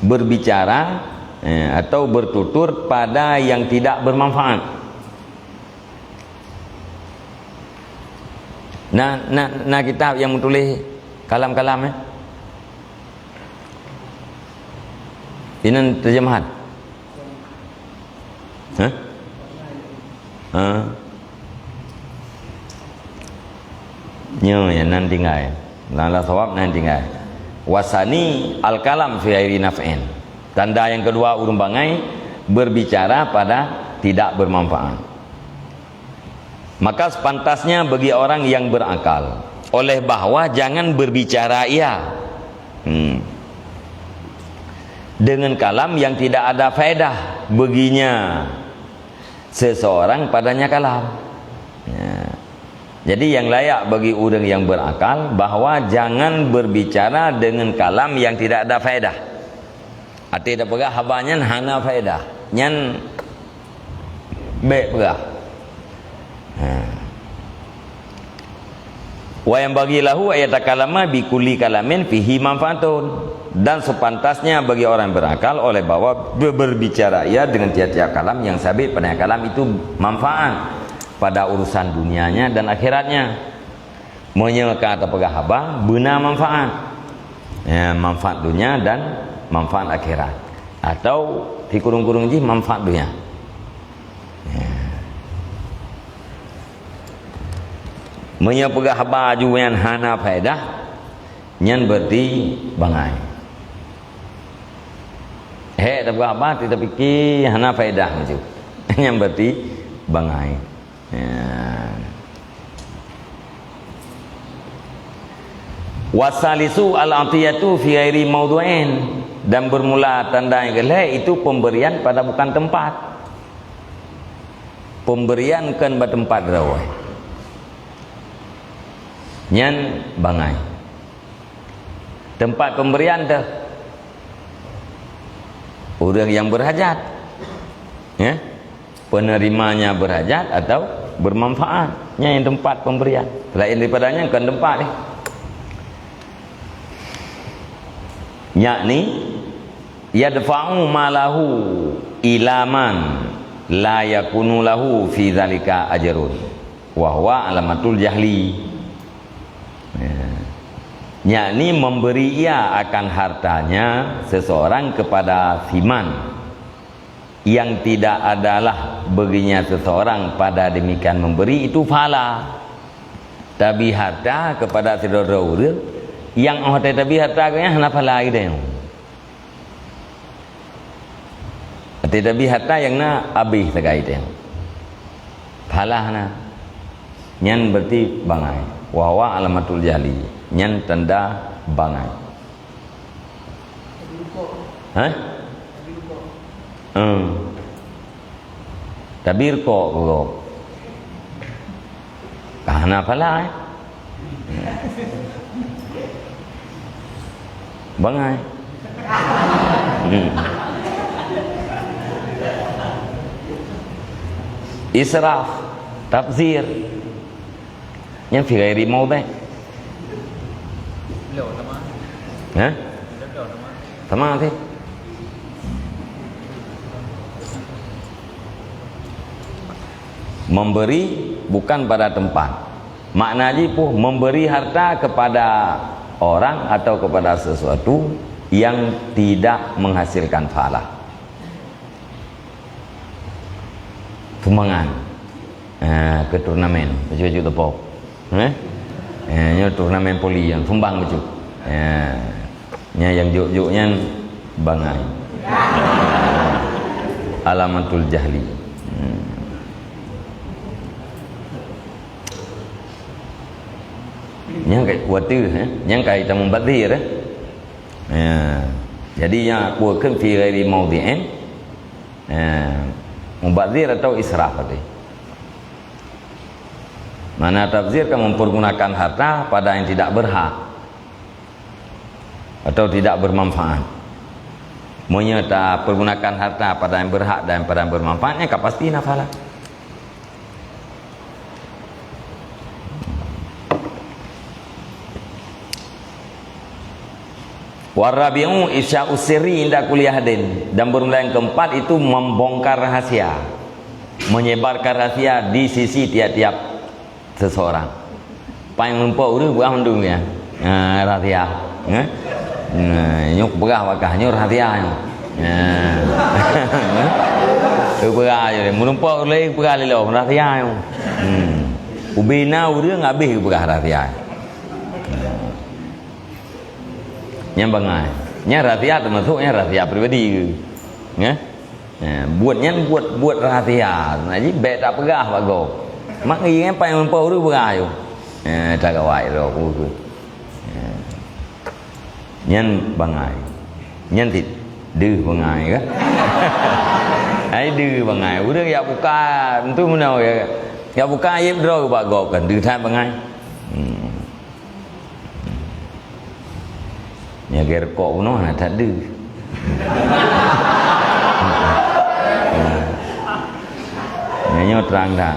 berbicara, eh, atau bertutur pada yang tidak bermanfaat. Na, na, na kitab nyang meutuléh kalam-kalam, eh? Inan terjemahan. Hah? Ha? Nyoe nyang nan tinggai. Lala sawab nan tinggai. Wasani al-kalam fi ghairi naf'in. Tanda yang kedua ureuëng bangai berbicara pada tidak bermanfaat. Maka sepantasnya bagi orang yang berakal, oleh bahwa jangan berbicara ia, hmm, dengan kalam yang tidak ada faedah baginya seseorang padanya kalam. Ya. Jadi, yang layak bagi ureuëng yang berakal bahwa jangan berbicara dengan kalam yang tidak ada faedah. Até tapeugah haba nyan hana faedah. Nyan bék peugah. Ha. Wa yanbaghi lahu an yatakallama bi kulli kalamin fihi manfaatun. Dan sepantasnya bagi orang berakal oleh bahwa ber-, berbicara ia dengan tiap-tiap kalam yang sabit padanya kalam itu manfaat pada urusan dunianya dan akhiratnya. Meunyoe ka tapeugah haba, beuna manfaat. Ya, manfaat dunia dan manfaat akhirat. Atau sikureueng-kureueng jih manfaat dunia. Ya. Meunyoe peugah haba aju nyan hana faedah, nyan berarti bangai. Hék tapeugah haba, tapi tapike hana faedah maju. Nyan berarti bangai. Ya. Wasalisu al-atiyatu fi ghairi maudhu'in, dan bermula tanda yang keulhèe itu pemberian pada bukan tempat. Pemberian kon bak teumpat droe. Nyan bangai. Teumpat pemberian teuh ureuëng nyang berhajat. Ya? Penerimanya berhajat atau bermanfaat. Nyan nyang teumpat pemberian. Selain daripada nyan, kon teumpat deh. Yakni, yadfa'u malahu ila man la yakunu lahu fi dzalika ajrun, wa huwa alamatul jahli. Ya. Yakni memberi ia akan hartanya seseorang kepada siman yang tidak adalah baginya seseorang pada demikian memberi itu pahala. Tabi harta kepada sidroe-droe ureuëng nyang óh tabi harta geuh nyan hana pahala geuh. Até tabi harta nyang na abéh sagai teuh. Pahala na. Nyan berarti bangai. Wa huwa alamatul jahli. Nyan tanda bangai. Hah? Hmm. Tabi rukok keu gob. Ka hana pahala, eh? Bangai. Hmm. Israf, tabzir. Nyan fi ghairi maudhi'. Hah? Sama sih. Memberi bukan pada tempat. Makna jih peue? Memberi harta kepada orang atau kepada sesuatu yang tidak menghasilkan pahala. Sumbangan. Ha, keu turnamen, bacut-bacut teupok. Eh? Eh, nyoe turnamen voli nyang sumbang bacut. Ya. Nyan nyang jok-jok nyan bangai. Alamatul jahli. Hmm. Nyan kai kuatir, eh? Nyan kai tamong batir, eh? Ya. Jadi nyan kuatir fi ghairi maudhi'in. Eh, mubazir atau israf tadi. Makna tabzir kan mempergunakan harta pada yang tidak berhak atau tidak bermanfaat. Meunyoe tapergunakan harta pada yang berhak dan pada yang bermanfaat, nyan ka pasti na pahala. Warabi'u ifsya'us sirri inda kulli ahadin, dan bermula yang keempat itu membongkar rahasia, menyebarkan rahasia di sisi tiap-tiap seseorang. Paih meurumpok ureuëng peugah mandum ya. Ha, rahasia. Eh? Nah, nyoe peugah bak kah, nyoe rahasia nyoe. Ha. Peugah je, meurumpok ureuëng peugah lé lom rahasia nyoe. Hmm. Ubena ureuëng habéh peugah rahasia. Nyan bangai. Nyan rahasia, termasuk nyan rahasia pribadi ke? Ya? Ya, buet nyan buet, buet rahasia. Nah, jadi bèk tapeugah bak gob. Mak ngieng paih meurumpok ureuëng peugah ayue. Ya, tagawai droe ku. Ya. Nyan bangai. Nyan cit deuh bangai kan? Ai deuh bangai. Ureuëng jak buka, entu meunoe ya. Jak buka aib droe bak gob kan, deuh that bangai. Hmm. Nyan gèt rukok bunoe hana that deuh. Nyan nyoe trang that.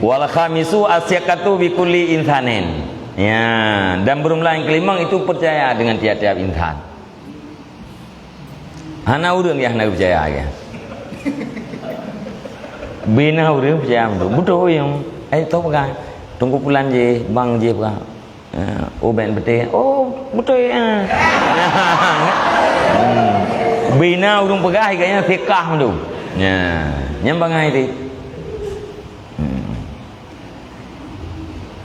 Wal khamisu asyakatu bi kulli insanin. Ya, dan bermula yang kelimong itu percaya dengan tiap-tiap insan. Hana ureuëng nyang hana geupercaya lagèe. Bina ureuëng percaya beutôi. Beutôi nyang. Eh, toh peugah. Teungku pulan jih, bang jih peugah. Eh, oh, bèk beutôi. Oh, beutôi, ah. Hmm. Bina ureuëng peugah, ikatnya fikah mandum. Ya, nyang bangai teuh. Hmm.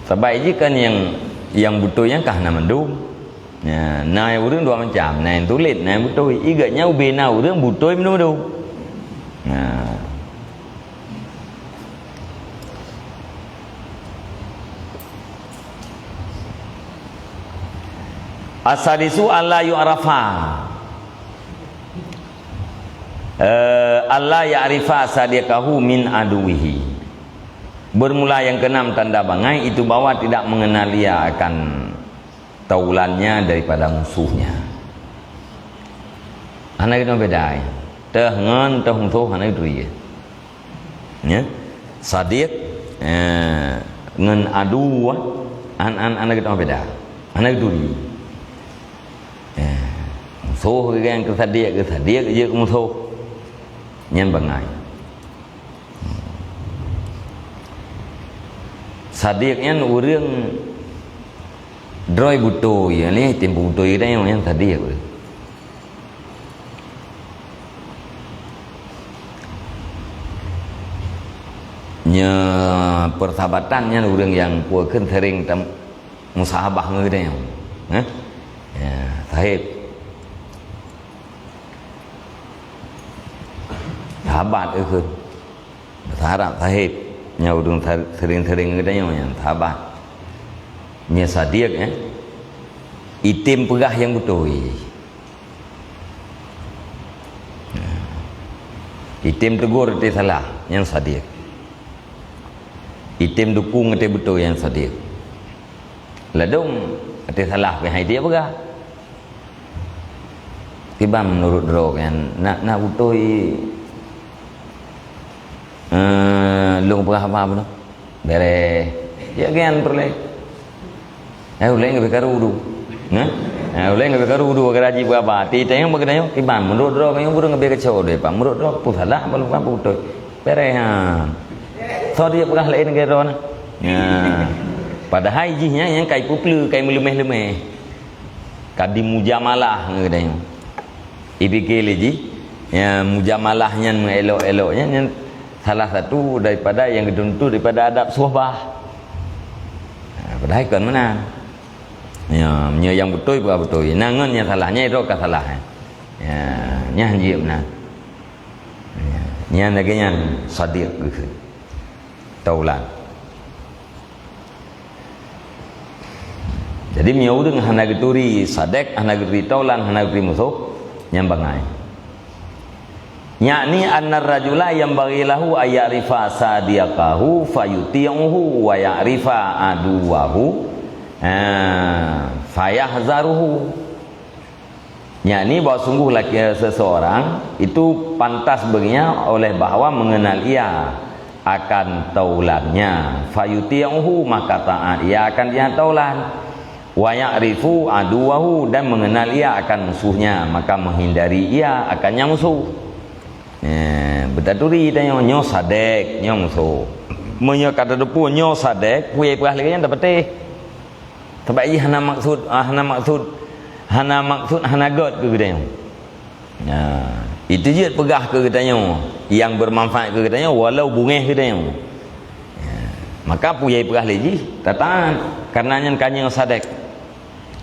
Sabab jih kan nyang, nyang beutôi nyan ka hana mandum. Ya, na ureuëng dua macam, na nyang tuléh, na nyang beutôi. Ikatnya ubena ureuëng beutôi mandum-mandum. Ya. As-sadisu alla yu'rafa. Eh, alla ya'rifa sadiqahu min aduwihi. Bermula yang keenam tanda bangai itu bahwa tidak mengenal ia akan taulannya daripada musuhnya. Hana geutanyoe beda, eh. Teuh ngon teuh musoh hana geuturi, eh. Ya. Sadiq, eh, ngon adu, han, han, hana geutanyoe beda. Hana geuturi. Eh, musoh geuganti keu sadiq, keu sadiq jeuet keu musoh. Nyan bangai. Sadiq nyan ureuëng droe beutôi, ya, lé tem beutôi geutanyoe nyan sadiq. Nyoe persahabatan nyan ureuëng nyang peue kheun sering tam-, musahabah ngon geutanyoe. Hah? Ya, sahib. Sahabat, eh, kheun. Bahasa Arab sahib. Nyan ureuëng sa-, sering-sering geutanyoe nyan sahabat. Nyan sadiq, eh. Item peugah nyang beutôi. Item tegur até salah, nyan sadiq. Item dukung até beutôi, nyan sadiq. Ladôm até salah pih hai dia peugah. Kiban meunurot droe nyan, na, na beutôi, eh, lôn peugah haba bunoe. Bèrèh. Ya, geuyan peureulèe. Eh, ulèe geubri karu du. Nah? Eh, ulèe geubri karu du, geuraji peugah haba. Ti tanyong bak geutanyoe, kiban meunurot droe nyoe ureuëng geubri keucoe deh, Pak. Meunurot droe peue salah, apa bukan beutôi. Bèrèh, ha. Soe dia peugah laén keu droe na? Ya. Padahai jih nyan nyang kai peupleue, kai meuleumeh-leumeh. Ka dimujamalah ngon geutanyoe. Ipike lé jih, ya, mujamalah nyan meuelok-elok nyan, nyan salah satu daripada nyang geutuntut daripada adab suhbah. Ha, padahai kon meunan. Ya, meunyoe nyang beutôi, bukan beutôi. Nah, ngon nyang salah, nyan droe ka salah, eh. Ya, nyan jeuet meunan. Ya, nyan lagèe nyan sadiq geukheun. Taulan. Jadi, meunyoe ureuëng hana geuturi sadek, hana geuturi taulan, hana geuturi musoh, nyan bangai. Yakni annar rajula yanbaghi lahu an ya'rifa sadiqahu fayuti'uhu wa ya'rifa aduwahu, eh, fayahzaruhu. Yakni bahwa sungguh laki, seseorang itu pantas baginya oleh bahwa mengenal ia akan taulannya, fayuti'uhu, maka taat ia akan dia taulan, wa ya'rifu aduwahu, dan mengenal ia akan musuhnya, maka menghindari ia akan nyang musuh. Eh, beutaturi tanyoe, nyoe sadek, nyoe musuh. Meunyoe ka tateupeue nyoe sadek, peue nyang peugah lagèe nyan tapatéh. Sabab jih hana maksud, ah, hana maksud, hana maksud, hana gét keu geutanyoe. Nah, itu jeuet peugah keu geutanyoe, nyang bermanfaat keu geutanyoe, walau beungéh geutanyoe. Ya, maka peue nyang peugah lé jih, tataat, karena nyan ka nyoe sadek.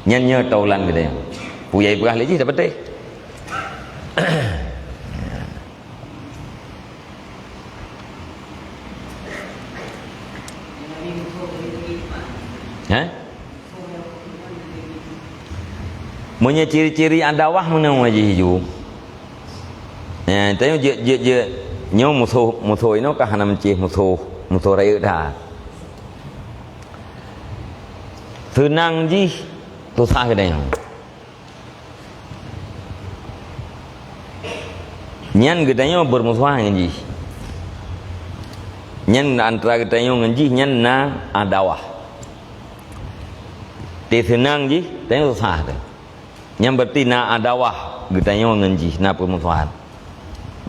Nyan nyoe taulan geutanyoe. Peue nyang peugah lé jih, tapatéh. Hah? Meunyoe ciri-ciri adawah meunoe jih ju. Eh, tanyoe jeuet, jeuet, jeuet. Nyoe musoh, musoh inoe ka hana meucéh musoh, musoh rayeuk that. Seunang jih, susah geutanyoe. Nyan geutanyoe beurmusuhan ngon jih. Nyan antara geutanyoe ngon jih nyan na adawah. Teuseunang jih, tanyoe susah teuh. Nyan berarti na adawah geutanyoe ngon jih, na peurmusuhan.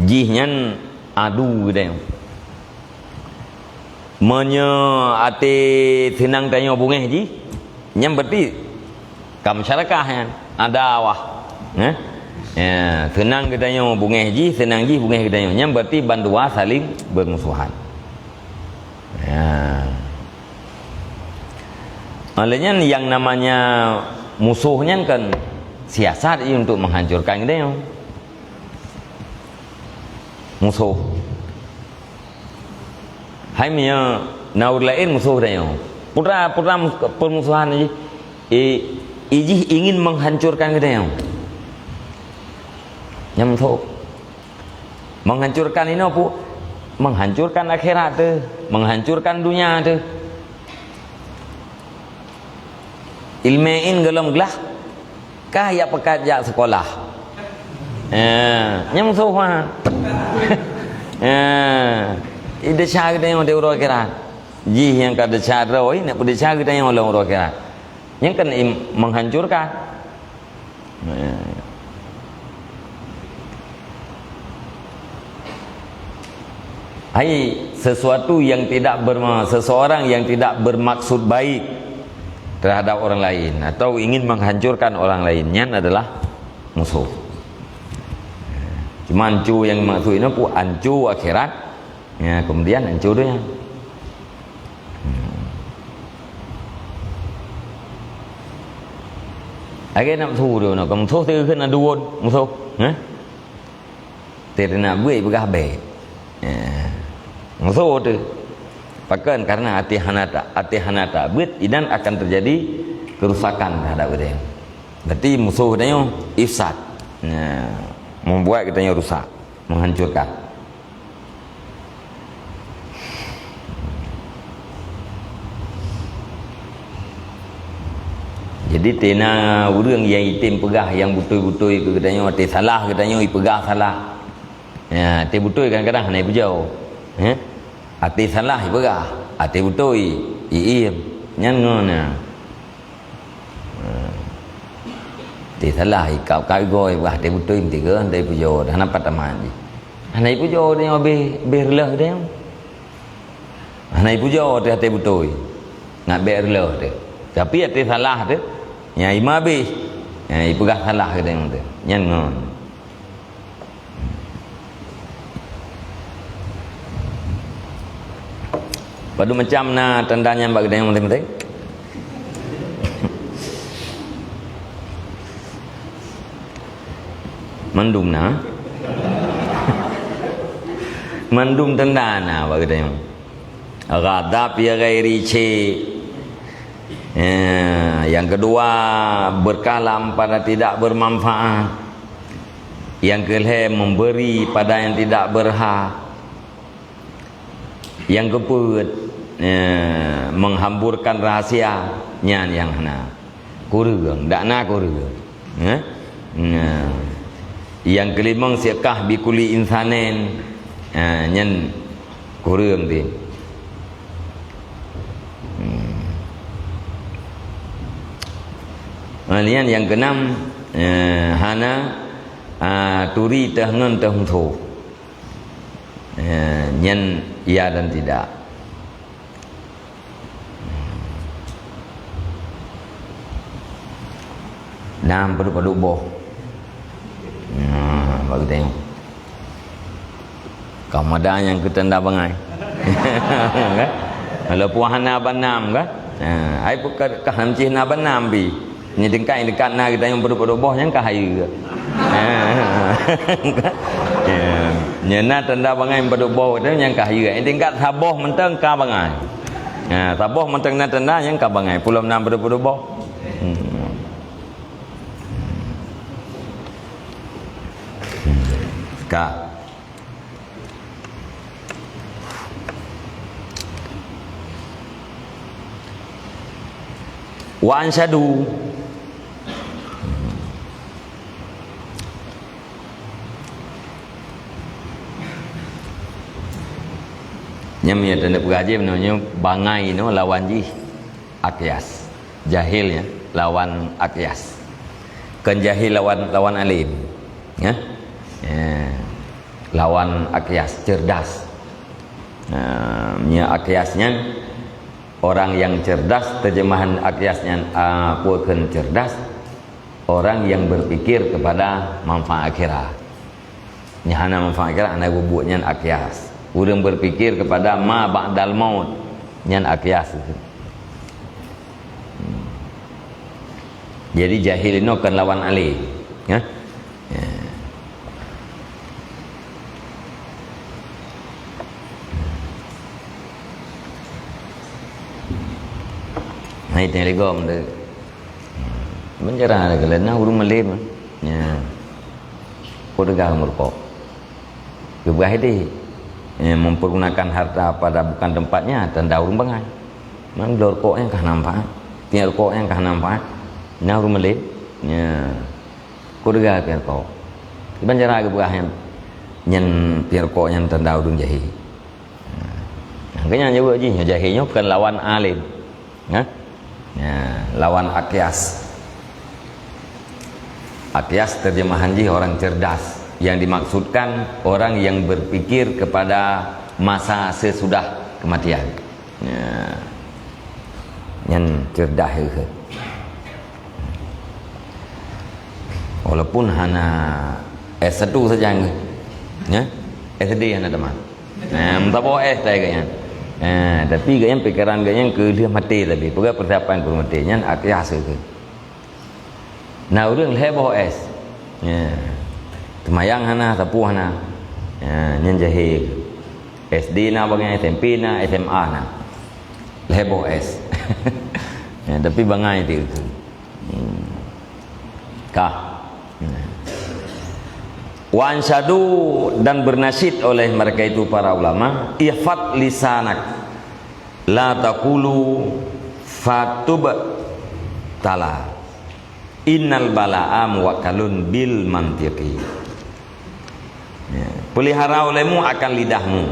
Jih nyan adu geutanyoe. Meunyoe até seunang tanyoe beungéh jih, nyan berarti ka musyarakah nyan, adawah. Eh? Ya, seunang geutanyoe beungéh jih, seunang jih beungéh geutanyoe. Nyan berarti bandua saling bermusuhan. Ya. Oleh nyan, yang namanya musuh nyan kan siasat jih untuk menghancurkan geutanyoe. Musoh. Hai meunyoe na ureuëng laén musoh tanyoe. Putra, putra mus-, peurmusuhan jih. I, i jih ingin menghancurkan geutanyoe. Nyan musoh. Menghancurkan inoe pu-, Menghancurkan akhirat teuh, menghancurkan dunia teuh. Ilmèe in gohlom glah, kah jak peukat jak sekolah. Eh, nyang musoh ha. Eh, idesya geutanyoe di uroe akhirat. Jih nyang ka desya droe, nak peudesya geutanyoe lam uroe akhirat. Nyang kan im-, menghancurkan. Hai, sesuatu yang tidak berma-, seseorang yang tidak bermaksud baik terhadap orang lain atau ingin menghancurkan orang lain, nyan adalah musuh. Cuma ancu yang maksud ini pun ancu akhirat, ya, kemudian ancu dunia. Hmm. Lagèe na musoh tu, na musoh tu kheun na duwon musoh, eh? Teuh na buet peugah bèk. Eh. Musoh tu. Pakon? Karena até hana ta, até hana ta beuet, inan akan terjadi kerusakan terhadap geutanyoe. Berarti musoh geutanyoe ifsad. Nah, membuat geutanyoe rusak, menghancurkan. Jadi, teuh na ureueng nyang item peugah nyang beutôi-beutôi keu geutanyoe, até salah geutanyoe ipeugah salah. Ya, até beutôi kadang-kadang hana ipujoe. Eh? Até salah ipeugah, até beutôi iiem. Nyan ngon, ya. Ha. Teuh salah, ikab-kab igoe, bah, teuh beutôi, meuti keu, hana ipujoe, hana pat tamat jih. Hana ipujoe, nyoe beh, beh reuloh teuh. Hana ipujoe teuh, teuh beutôi. Ngat beh reuloh teuh. Tapi teuh salah teuh, nyang ima beh. Nyang ipeugah salah keu teuh. Nyan ngon. Padum macam na tanda nyan bak geutanyoe maséng-maséng? Mandum na. Mandum tanda na bak geutanyoe. Ghadab ya ghairi syai'. Eh, yang kedua, berkalam pada tidak bermanfaat. Yang kelhèe, memberi pada yang tidak berhak. Yang keupeuet, eh, menghamburkan rahasia, nyan nyang hana. Kureueng, dak na kureueng. Eh? Nah. Yang kelimong, siekah bikuli insanin. Ha, nyan kureueng teuh. Hmm. Ha, nyan nyang keunam, eh, hana, ah, turi teuh ngon teuh musoh. Eh, nyan ya dan tidak. Nam padub-padub boh. Nah, bagi tengok. Kau mada nyang keu tanda bangai. Kan? Kalau puah hana banam kan? Nah, ai pun ka, ka hancih na banam pi. Nyan tingkat, tingkat na geutanyoe padub-padub boh nyang ka hayeue. Ya. Nyan na tanda bangai padub boh geutanyoe nyang ka hayeue. Nyan tingkat saboh mantong ka bangai. Ha, saboh mantong na tanda nyang ka bangai. Pulom na padub-padub boh. Hmm. Ka. Wa ansyadu. Nyan meunyoe teuneuk peugah jih, meunyoe bangai nyoe lawan jih akyas. Jahil nyan lawan akyas. Kon jahil lawan, lawan alim. Ya? Ya. Lawan akyas, cerdas. Nah, meunyoe akyas nyan, orang yang cerdas, terjemahan akyas nyan, ah, peue kheun cerdas? Orang yang berpikir kepada manfaat akhirat. Nyang hana manfaat akhirat, hana bubuet nyan akyas. Ureueng berpikir kepada ma ba'dal maut, nyan akyas. Jadi jahil inoe kon lawan alim, ya. Ya. Hai teuh ligom tu. Meuncarah lagèe na ureueng malem. Ya. Ko teuga meurukok. Geupeugah idéh. Eh, mempergunakan harta pada bukan tempatnya, tanda ureuëng bangai. Memang bloe rukok nyang ka hana manfaat, tiek rukok nyang ka hana manfaat, na ureuëng malém. Ya. Keu deuga tiek rukok. Kiban cara geupeugah nyan, nyan tiek rukok nyan tanda ureuëng jahé. Nah, keu nyan jaweueb jih, nyoe jahé nyoe bukan lawan alim. Nah, ya, lawan akyas. Akyas terjemahan jih orang cerdas. Yang dimaksudkan orang yang berpikir kepada masa sesudah kematian. Ya. Nyan cerdas. Walaupun hana S satu saja. Ya. S D hana tamat. Nah, meusaboh S tai geuh nyan. Nah, tapi geuh nyan pikeran geuh nyan keu lheueh maté tapi. Peugah persiapan keu maté nyan até hase keuh. Nah, ureuëng lhée boh S. Ya. Teumayang hana, sapeue hana. Ya, nyan jahé. S D na bangai, S M P na, S M A na. Lhée boh S. Ya, tapi bangai ti keuh. Hmm. Kah. Wa ansyadu, dan bernasyid oleh mereka itu para ulama, "Ihfad lisanak, la taqulu fatub tala, innal bala'a muwakkalun bil mantiqi." Ya. Pelihara olehmu akan lidahmu.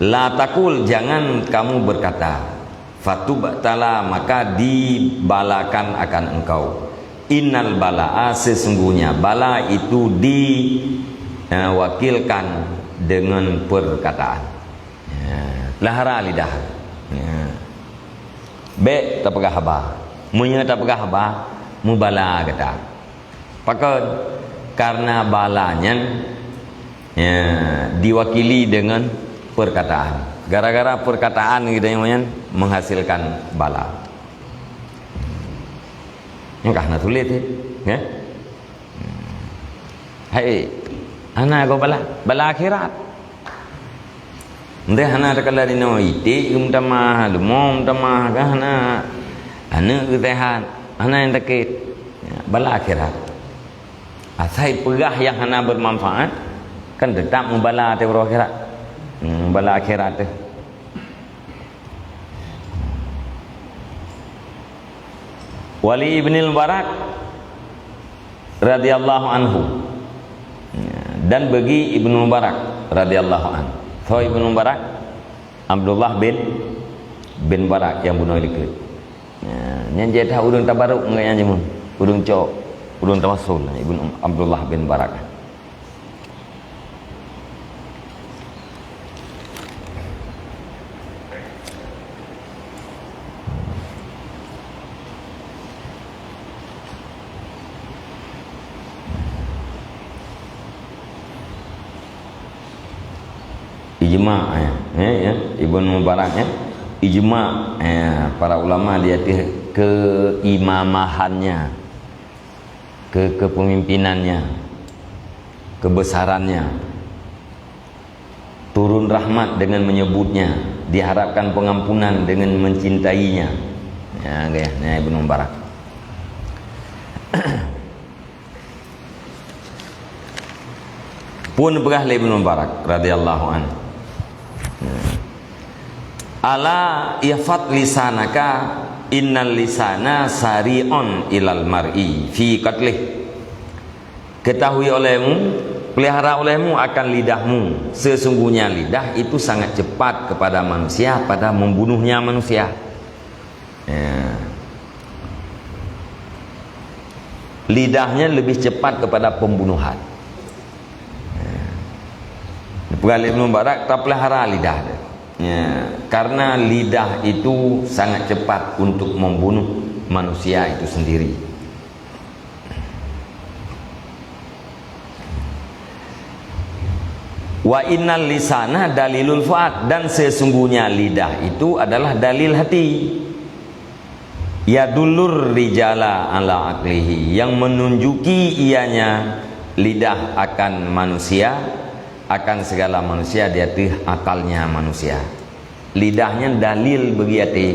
La takul, jangan kamu berkata, "Fatubtala, maka dibalakan akan engkau." Innal bala'a, sesungguhnya bala itu di, eh, wakilkan dengan perkataan. Ya, lahara lidah. Ya. Bék tapeugah haba. Meunyoe tapeugah haba, mubala gata. Pakon? Karena bala nyan, ya, diwakili dengan perkataan. Gara-gara perkataan geutanyoe nyan menghasilkan bala. Nyang ka hana tuléh teuh, ya. Hai, hana goe bala, bala akhirat. Ndeh hana takalon inoe iték geumeutamah, leumo meutamah, ka hana, aneuk geuseuhat, hana nyang sakét. Ya, bala akhirat. Asai peugah nyang hana bermanfaat, kan teutap mubala ateueh uroe akhirat. Hmm, mubala akhirat teuh. Wali Ibnil Mubarak radhiyallahu anhu. Ya, dan bagi Ibnu Mubarak radhiyallahu anhu. Soe Ibnu Mubarak? Abdullah bin, bin Mubarak nyang bunoe likot. Ya, nyan jeuet that ureuëng tabaruk ngon nyang jameun. Ureuëng cok, ureuëng tawassul Ibnu Abdullah bin Mubarak. Ijma, ya, ya, ya. Ibnu Mubarak, ya. Ijma, ya, para ulama di atas keimamahannya, ke-, kepemimpinannya, kebesarannya. Turun rahmat dengan menyebutnya, diharapkan pengampunan dengan mencintainya. Ya, ya, ya, Ibnu Mubarak. Pun peugah lé Ibnu Mubarak radhiyallahu anhu. Ala ihfad lisanaka, innal lisana sari'un ilal mar'i fi qatlih. Ketahui olehmu, pelihara olehmu akan lidahmu. Sesungguhnya lidah itu sangat cepat kepada manusia, pada membunuhnya manusia. Ya. Lidahnya lebih cepat kepada pembunuhan. Ya. Peugah lé Ibnu Mubarak, tapelihara lidah dia. Ya. Karena lidah itu sangat cepat untuk membunuh manusia itu sendiri. Wa innal lisana dalilul fuad, dan sesungguhnya lidah itu adalah dalil hati. Yadullur rijala ala aqlihi, yang menunjuki ianya lidah akan manusia, akan segala manusia di ateueh akalnya manusia. Lidah nyan dalil bagi até.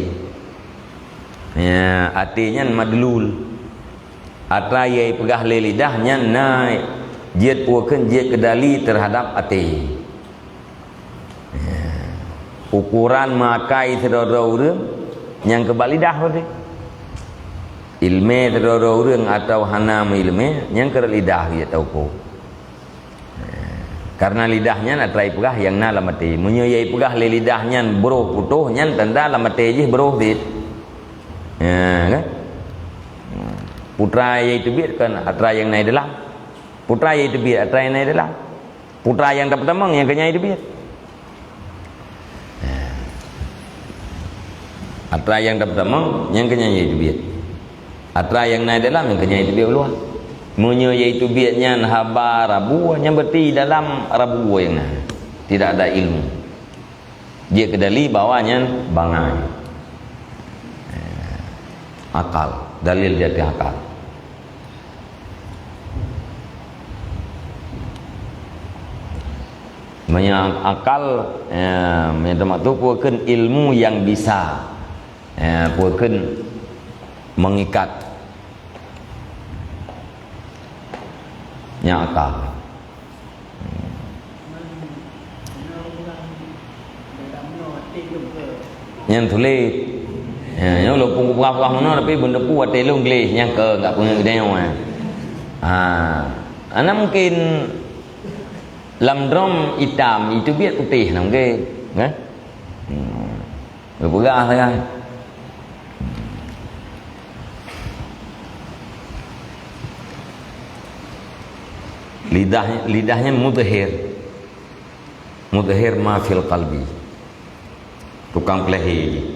Ya, até nyan madlul. Atra nyang jipeugah lé lidah nyan na jeuet peue kheun jeuet keudali terhadap até. Ukoran meuakai sidroe-droe ureuëng nyang keu bak lidah berarti. Iéleumé sidroe-droe ureuëng atawa hana meuiéleumé nyang keu lidah jeuet tauko. Karena lidah nyan atra jipeugah nyang na lam até. Meunyoe jipeugah lé lidah nyan broh putôh, nyan tanda lam até jih broh cit. Ya, kan? Peue atra nyang teubiet kan atra nyang na dalam. Peue atra nyang teubiet atra nyang na dalam. Peue atra nyang tapeutamong nyang keu nyang teubiet. Atra nyang tapeutamong nyang keu nyang teubiet. Atra nyang na dalam nyang keu nyang teubiet u luwa. Meunyoe nyang teubiet nyan haba rabu, nyan berarti dalam rabu nyang na. Tidak ada ilmu. Jeuet keu dalil bahwa nyan bangai. Akal, dalil di ateueh akal. Meunyoe akal, eh, meunyoe teuma tu peue kheun ilmu nyang bisa, eh, peue kheun mengikat. Nyan akal. Nyan sulet. Ya, nyoe lôn peugah-peugah meunoe, tapi beuneupu watée lôn gleh nyang keu enggak peungeut geutanyoe, eh. Ha, ana mungkin lam drom itam, itu biet putéh na mungkin, kan? Hmm. Geupeugah sagai. Lidah, lidah nyan mudhhir. Mudhhir ma fil qalbi. Tukang peulahé jih.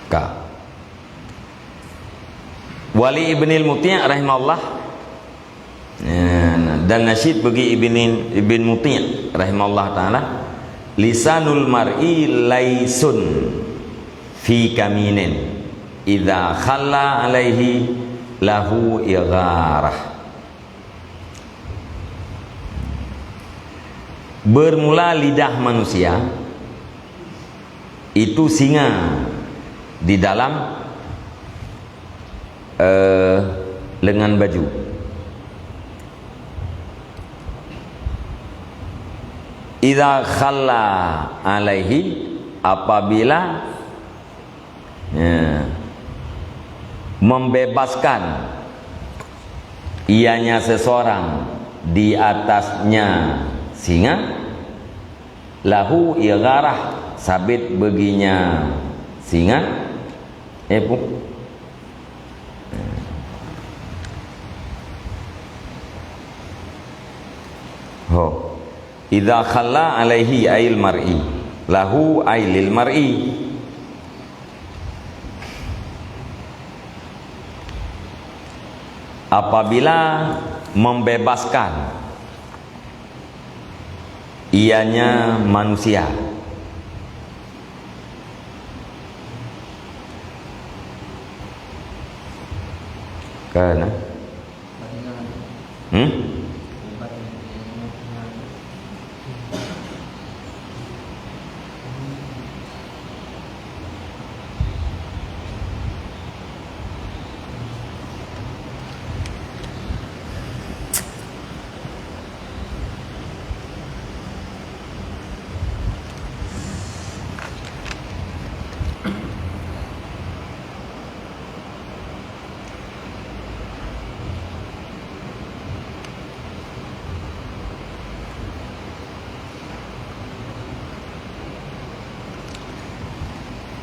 Ka. Wali Ibnil Muti' rahimahullah, ya, dan nasyid bagi Ibn, Ibn Muti' rahimahullah taala, "Lisanul mar'i laisun fi kaminin, idza khalla alaihi lahu igharah." Bermula lidah manusia itu singa di dalam, eh, lengan baju. Idza khalla alaihi, apabila, ya, membebaskan ianya seseorang di atasnya singa, lahu igharah, sabit baginya singa, eh, pu-, ho. Idza khalla alaihi ail mar'i, lahu ai lil mar'i. Apabila membebaskan ianya manusia. Kana? Hmm?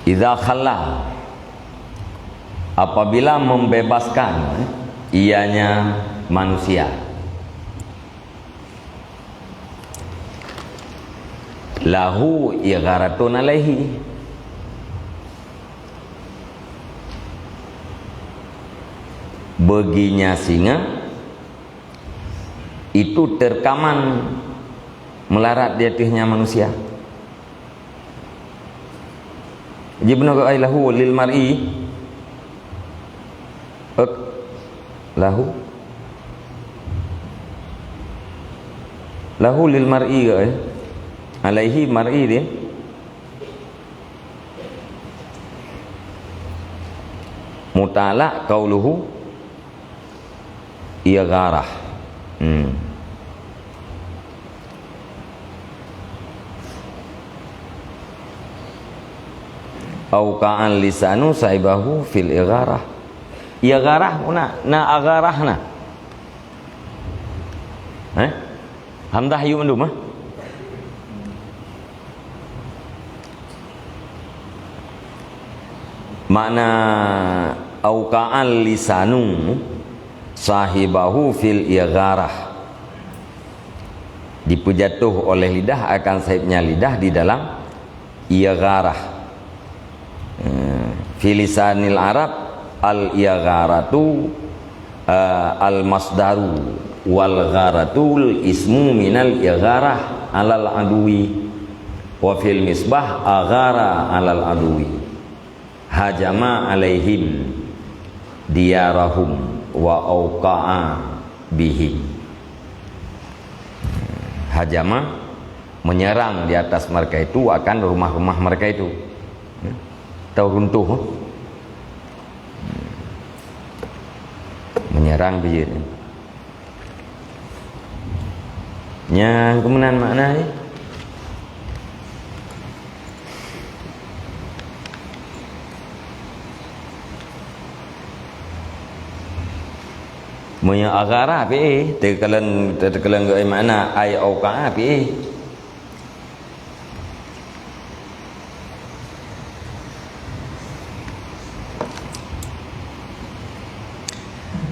Idza khalla, apabila membebaskan, eh, ianya manusia. Lahu igharatun alaihi. Baginya singa itu terkaman melarat di ateuehnya manusia. Jibnu ai lahu lil mar'i. Ek, lahu. Lahu lil mar'i, eh. Alaihi mar'i dia. Muta'allaq qauluhu igharah. Hmm. Au ka'an lisanu sahibahu fil igharah. Igharah pun na, na agharah na. Eh? Hamzah yum mandum, eh? Makna au ka'an lisanu sahibahu fil igharah. Dipeujatuh oleh lidah akan sahibnya lidah di dalam igharah. Eh, fi lisanil Arab, al-igharatu, eh, al-masdaru, wal gharatul ismu minal igharah alal adui. Wa fil misbah aghara alal adui. Hajama alaihim diyarahum wa auqa'a bihim. Hajama, menyerang di atas mereka itu akan rumah-rumah mereka itu. Atau runtuh. Menyerang biyeu. Nyan keuh meunan makna jih. Meunyoe aghara pih, teukalon, teukalon geuh makna ai auqa'a pih.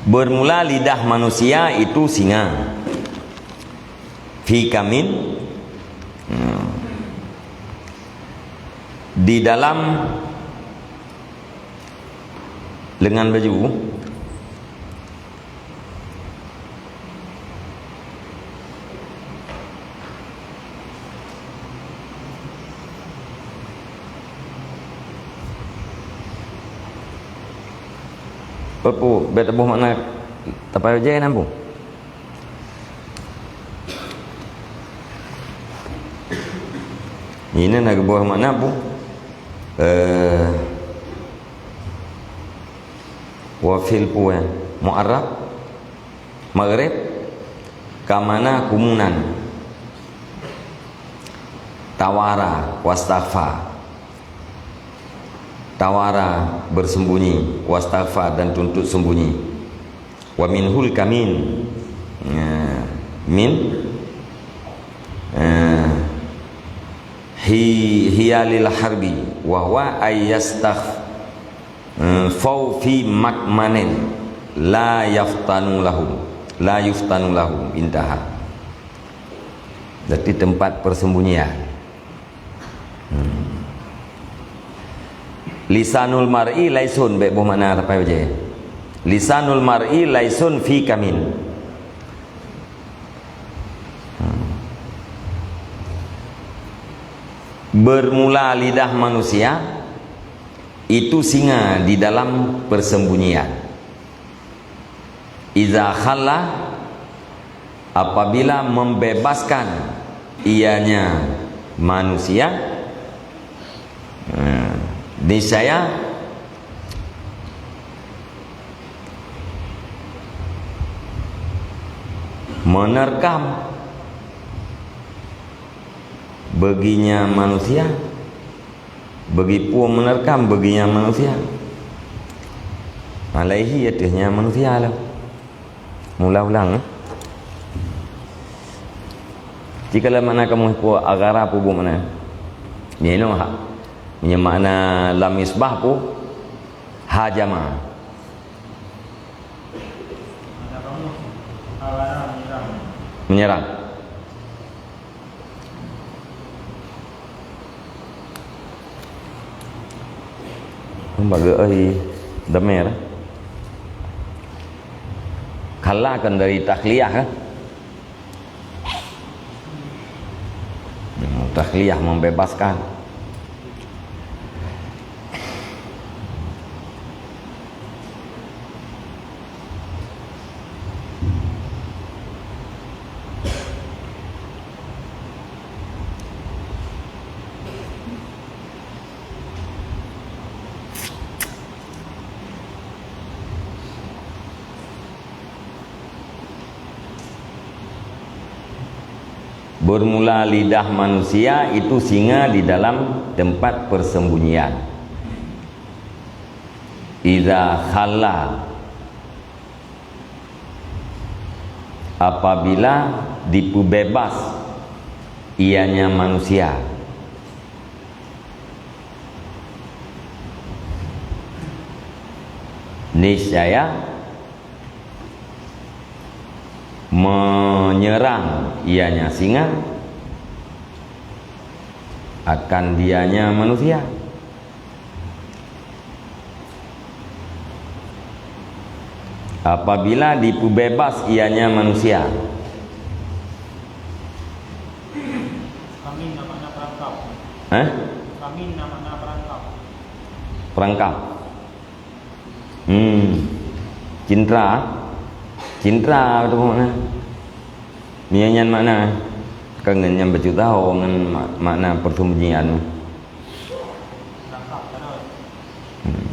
Bermula lidah manusia itu singa. Fi kamin, hmm, di dalam lengan baju. Peue, peue, bèk taboh makna tapai jai na, peue? Nyan na geuboh makna, peue? Eh, wa fil pu'an mu'arrab, maghrib, kamana kumunan, tawara, wastakhfa. Tawara, bersembunyi, wastakhfa, dan tuntut sembunyi. Wa minhul kamin. Ya, min, eh, hi-, hiyalil harbi, wa huwa ay yastakh-, eh, fau fi makmanin la yaftanu lahum, la yuftanu lahum, intaha. Jadi tempat persembunyian. Hmm. Lisanul mar'i laisun, bèk boh makna tapai bajèe. Lisanul mar'i laisun fi kamin. Hmm. Bermula lidah manusia itu singa di dalam persembunyian. Iza khalla, apabila membebaskan ianya manusia, eh, niscaya menerkam baginya manusia. Bagi peue menerkam baginya manusia? Alaihi, ateueh nyan manusia lah. Mula ulang, eh. Jikalau makna kamoe peue aghara peue buet makna? Nyoe hak. Nyoe makna lam misbah peue? Hajama. Menyerang. Bagi ai damer. Khalla kan dari takhliyah, kan? Takhliyah membebaskan. Bermula lidah manusia itu singa di dalam tempat persembunyian. Idza khala, apabila dipeubeubaih ianya manusia. Niscaya menyerang ianya singa akan dianya manusia. Apabila dipeubeubaih ianya manusia. Kamin na makna perangkap. Hah? Kamin na makna perangkap. Perangkap. Hmm. Cintra. Cintra tu makna. Nyan, nyan makna. Kan ngon nyan bacut tahu ngon ma-, makna persembunyian. Hmm.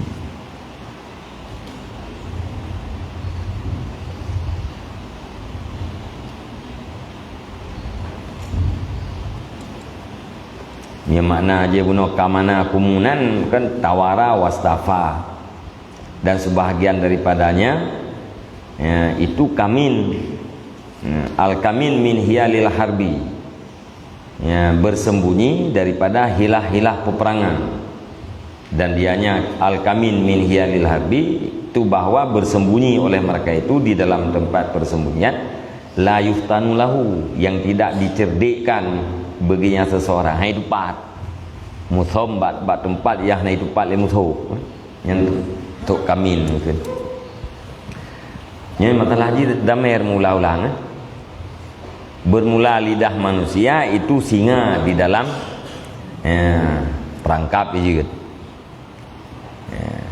Nyan makna jih bunoe kamana kumunan kan tawara wastafa. Dan sebahagian daripadanya, ya, itu kamin. Ya, al-kamin min hiyalil harbi. Ya, bersembunyi daripada hilah-hilah peperangan. Dan dianya al-kamin min hiyalil harbi, itu bahwa bersembunyi oleh mereka itu di dalam tempat persembunyian, la yuftanu lahu, yang tidak dicerdikkan baginya seseorang. Hai teumpat. Muthom bak, bak teumpat nyang hana teumpat lé musoh. Nyan tu, tu kamin mungkin. Nyan masalah jih damer mula ulang, eh. Bermula lidah manusia itu singa di dalam, ya, perangkap jih. Ya.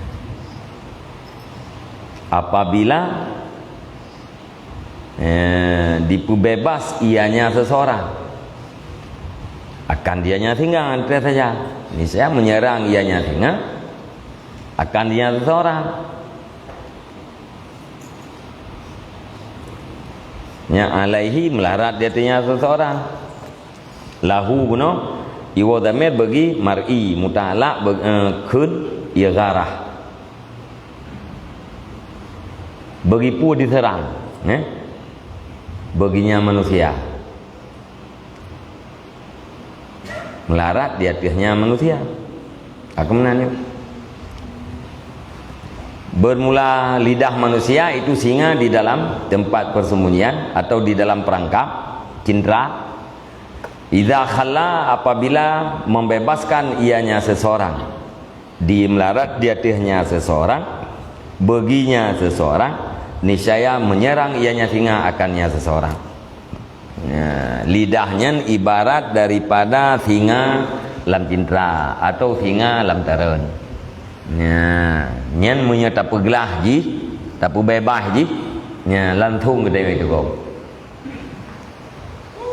Apabila, eh, dipeubeubaih ianya seseorang, akan dianya singa, entah saja. Misalnya menyerang ianya singa, akan dianya seseorang. Nya alaihi, meularat di ateueh nyan seseorang. Lahu bunoe, iwoe dhamir bagi mar'i, muta'alak bagi, eh, kheun, igharah. Bagi peue diseurang, eh? Bagi nyan manusia. Meularat di ateueh nyan manusia. Aku meunan nyoe. Bermula lidah manusia itu singa di dalam tempat persembunyian atau di dalam perangkap, cintra. Idza khala, apabila membebaskan ianya seseorang. Di meularat di ateueh nyan seseorang, bagi nyan seseorang, niscaya menyerang ianya singa akan nyan seseorang. Ya, lidah nyan ibarat daripada singa lam cintra atau singa lam tareun. Ya, nyan meunyoe tapeuglah jih, tapeubeubaih jih, ya, langsong geutanyoe teugob.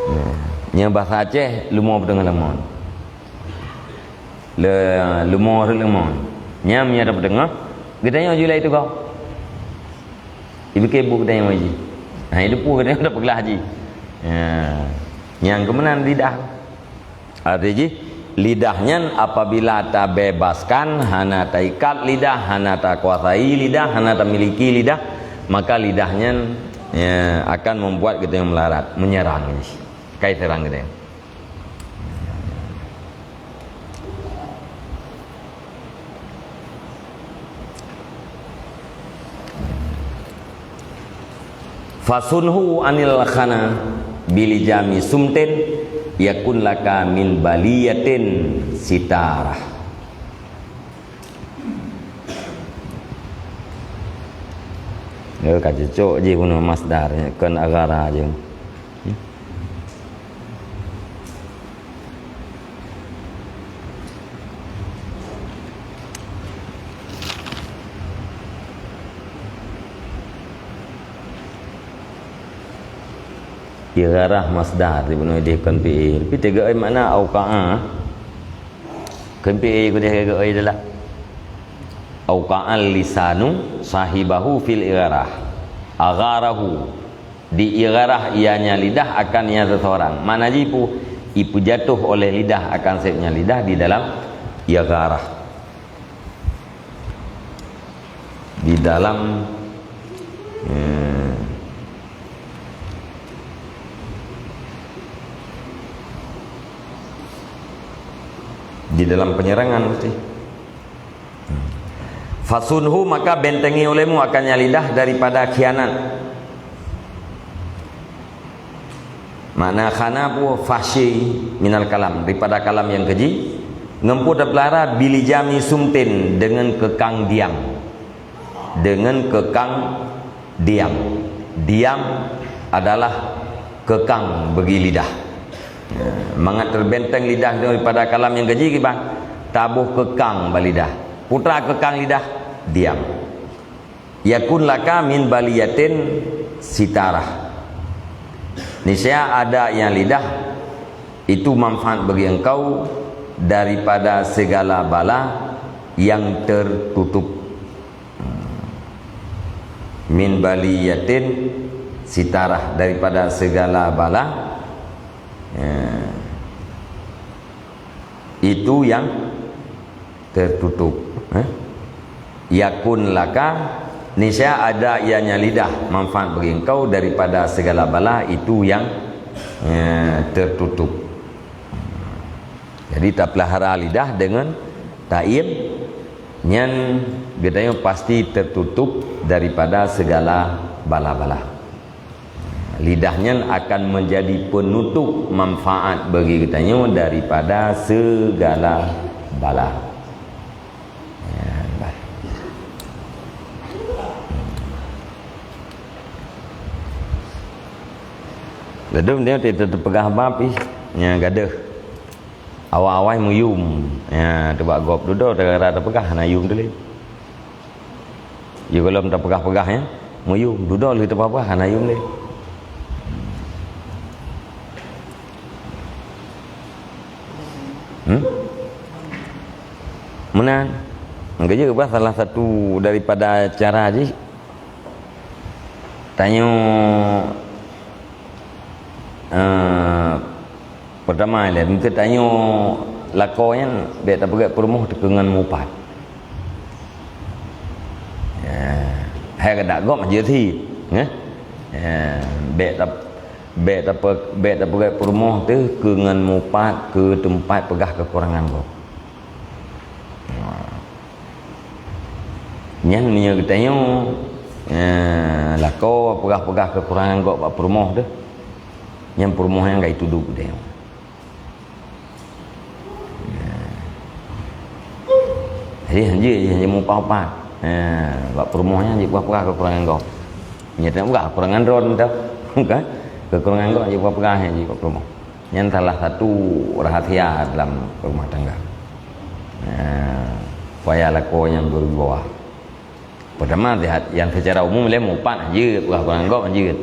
Ya, nyan bahasa Aceh, leumo peuteungoh leumo. Le, leumo rhot leumo. Nyan meunyoe tapeuteungoh, geutanyoe jih laju teugob. Ipike bu geutanyoe jih. Ha, idup bu geutanyoe tapeuglah jih. Ha. Nyang keumeunang lidah. Arti jih, lidah nyan apabila tabebaskan, hana taikat lidah, hana takuasai lidah, hana tamiliki lidah, maka lidah nyan, ya, akan membuat geutanyoe meularat, menyerang jih. Kai seurang geutanyoe. Fasunhu anil khana bilijami sumtin yakun laka min baliyatin sitarah. Ya, ka cocok jih bunoe masdar, ya, kon aghara jih. Igharah masdar di bunoe deh kon fi'il. Tapi teuga makna auqa'a. Kon fi'il ku deh geuoi adalah auqa'al lisanu sahibahu fil igharah. Agharahu. Diigarah ianya lidah akan nyang seuseurang. Makna jih pu-, ipeujatoh oleh lidah akan seb nyang lidah di dalam igarah. Di dalam, eh, di dalam penyerangan mesti. Fasunhu, maka bentengi olehmu akan nyang lidah daripada khianat. Makna khana pu fahsyi minal kalam, daripada kalam nyang keji, ngon pu tapeulara bilijami sumtin, dengan kekang diam. Dengan kekang diam. Diam adalah kekang bagi lidah. Ya, mangat terbenteng lidah daripada kalam nyang keji kiban, taboh kekang bak lidah. Peue treuk kekang lidah, diam. Yakun laka min baliyatin sitarah. Niscaya ada nyang lidah itu manfaat bagi engkau daripada segala bala yang tertutup. Min baliyatin sitarah, daripada segala bala, ya, itu yang tertutup, eh? Yakun laka, niscaya ada ianya lidah manfaat bagi engkau daripada segala bala itu yang, eh, tertutup. Jadi, tapeulahara lidah dengan taiem, nyan geutanyoe pasti tertutup daripada segala bala-bala. Lidah nyan akan menjadi penutup manfaat bagi geutanyoe daripada segala bala. Ya, bah. Ladum dia teupeugah bab ih, nya gadoh. Awai-awai meuyum. Ya, teuba gob dudoe teugara teupeugah hana yum teuh lé. Yôh gohlom tapeugah-peugah nyan, meuyum, dudoe lheueh tapeugah hana yum lé. Hmm? Meunan. Maka jeuet bah salah satu daripada cara jih tanyoe, eh, Peutama ilée, meunyoe tanyoe lakoe nyan, bék tapeugét peurumoh teuh keu ngon mupat. Ya, hai keudak gob jeuet cit, eh? Ya, bék tap-, bék tape-, bék tapeugét peurumoh teuh keu ngon mupat keu teumpat peugah keukurangan gob. Nyan meunyoe geutanyoe, eh, lakoe peugah-peugah keukurangan gob bak peurumoh teuh, nyan peurumoh nyan ka jitudôk geutanyoe. Jadi, hanjeuet jih, hanjeuet mupat-upat. Eh, bak peurumoh nyan jeuet peugah-peugah keukurangan gob. Nyan tanyoe peugah keukurangan droe teuh, kan? Keukurangan gob jeuet peugah-peugah nyan jih bak peurumoh. Nyan salah satu rahasia dalam rumah tangga. Nah, supaya lakoe nyan berwibawa. Peutama sihat, nyang seucara umum lé mupat hanjeuet, peugah keukurangan gob hanjeuet.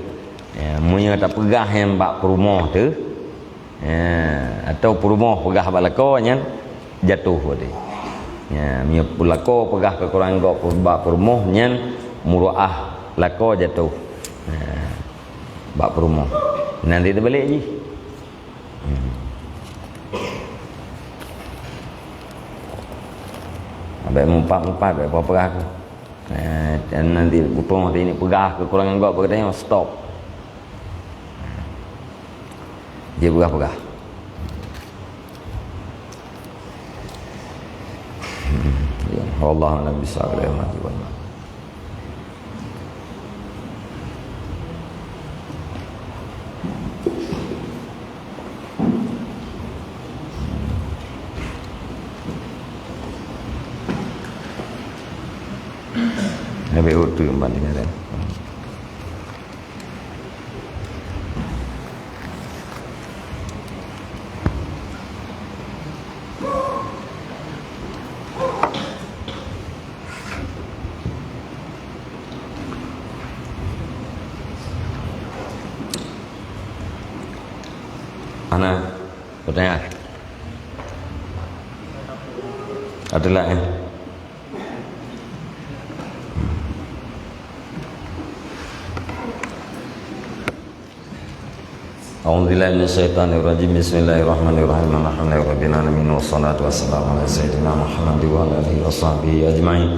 Ya, meunyoe tapeugah nyan bak peurumoh teuh, ya, atau peurumoh peugah bak lakoe nyan jatoh berarti. Ya, meunyoe lakoe peugah keukurangan gob bak peurumoh nyan muruah lakoe jatoh. Ya, bak peurumoh. Nanti teubalek jih. Hmm. Abéh mupat-mupat, abéh peugah-peugah. Eh, dan nanti butong hati ini peugah keukurangan gob, peugah tanya, stop. Dia peugah-peugah. Hmm. Ya, wallahu a'lam bishawab. Nabi Hud tu yang banding kan. Ana, pertanyaan? Ada lah, ya? أعوذ بالله من الشيطان الرجيم. بسم الله الرحمن الرحيم. الحمد لله رب العالمين، والصلاة والسلام على سيدنا محمد وعلى آله وصحبه أجمعين.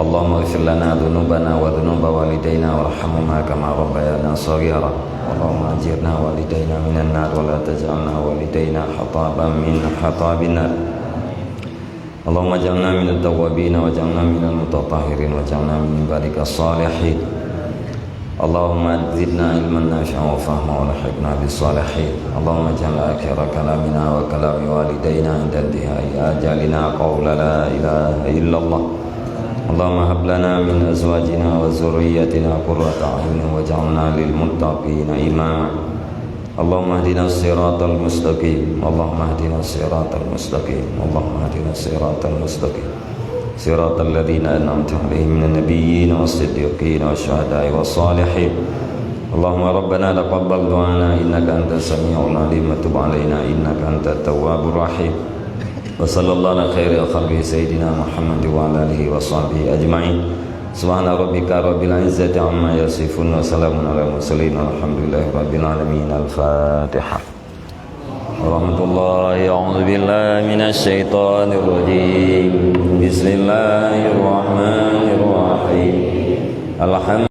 اللهم اغفر لنا ذنوبنا وذنوب والدينا وارحمهما كما ربيانا صغارا. اللهم أجرنا ووالدينا من النار ولا تجعلنا ووالدينا حطبا من حطب النار. اللهم اجعلنا من التوابين واجعلنا من المتطهرين واجعلنا من عبادك الصالحين. اللهم زدنا علما نافعا وفهما والحقنا بالصالحين. اللهم اجعل آخر كلامنا وكلام والدينا عند انتهاء آجالنا قول لا إله إلا الله. اللهم هب لنا من أزواجنا وذرياتنا قرة أعين واجعلنا للمتقين إماما. اللهم اهدنا الصراط المستقيم. اللهم اهدنا الصراط المستقيم. اللهم اهدنا الصراط المستقيم. صراط الذين أنعمت عليهم من النبيين والصديقين والشهداء والصالحين. اللهم ربنا تقبل دعانا إنك أنت السميع العليم وتب علينا إنك أنت التواب الرحيم. وصلى الله على خير خلقه سيدنا محمد وعلى آله وصحبه أجمعين. سبحان ربك رب العزة عما يصفون وسلام على المرسلين والحمد لله رب العالمين. الفاتحة. ورحمة الله. أعوذ بالله من الشيطان الرجيم. بسم الله الرحمن الرحيم. الحمد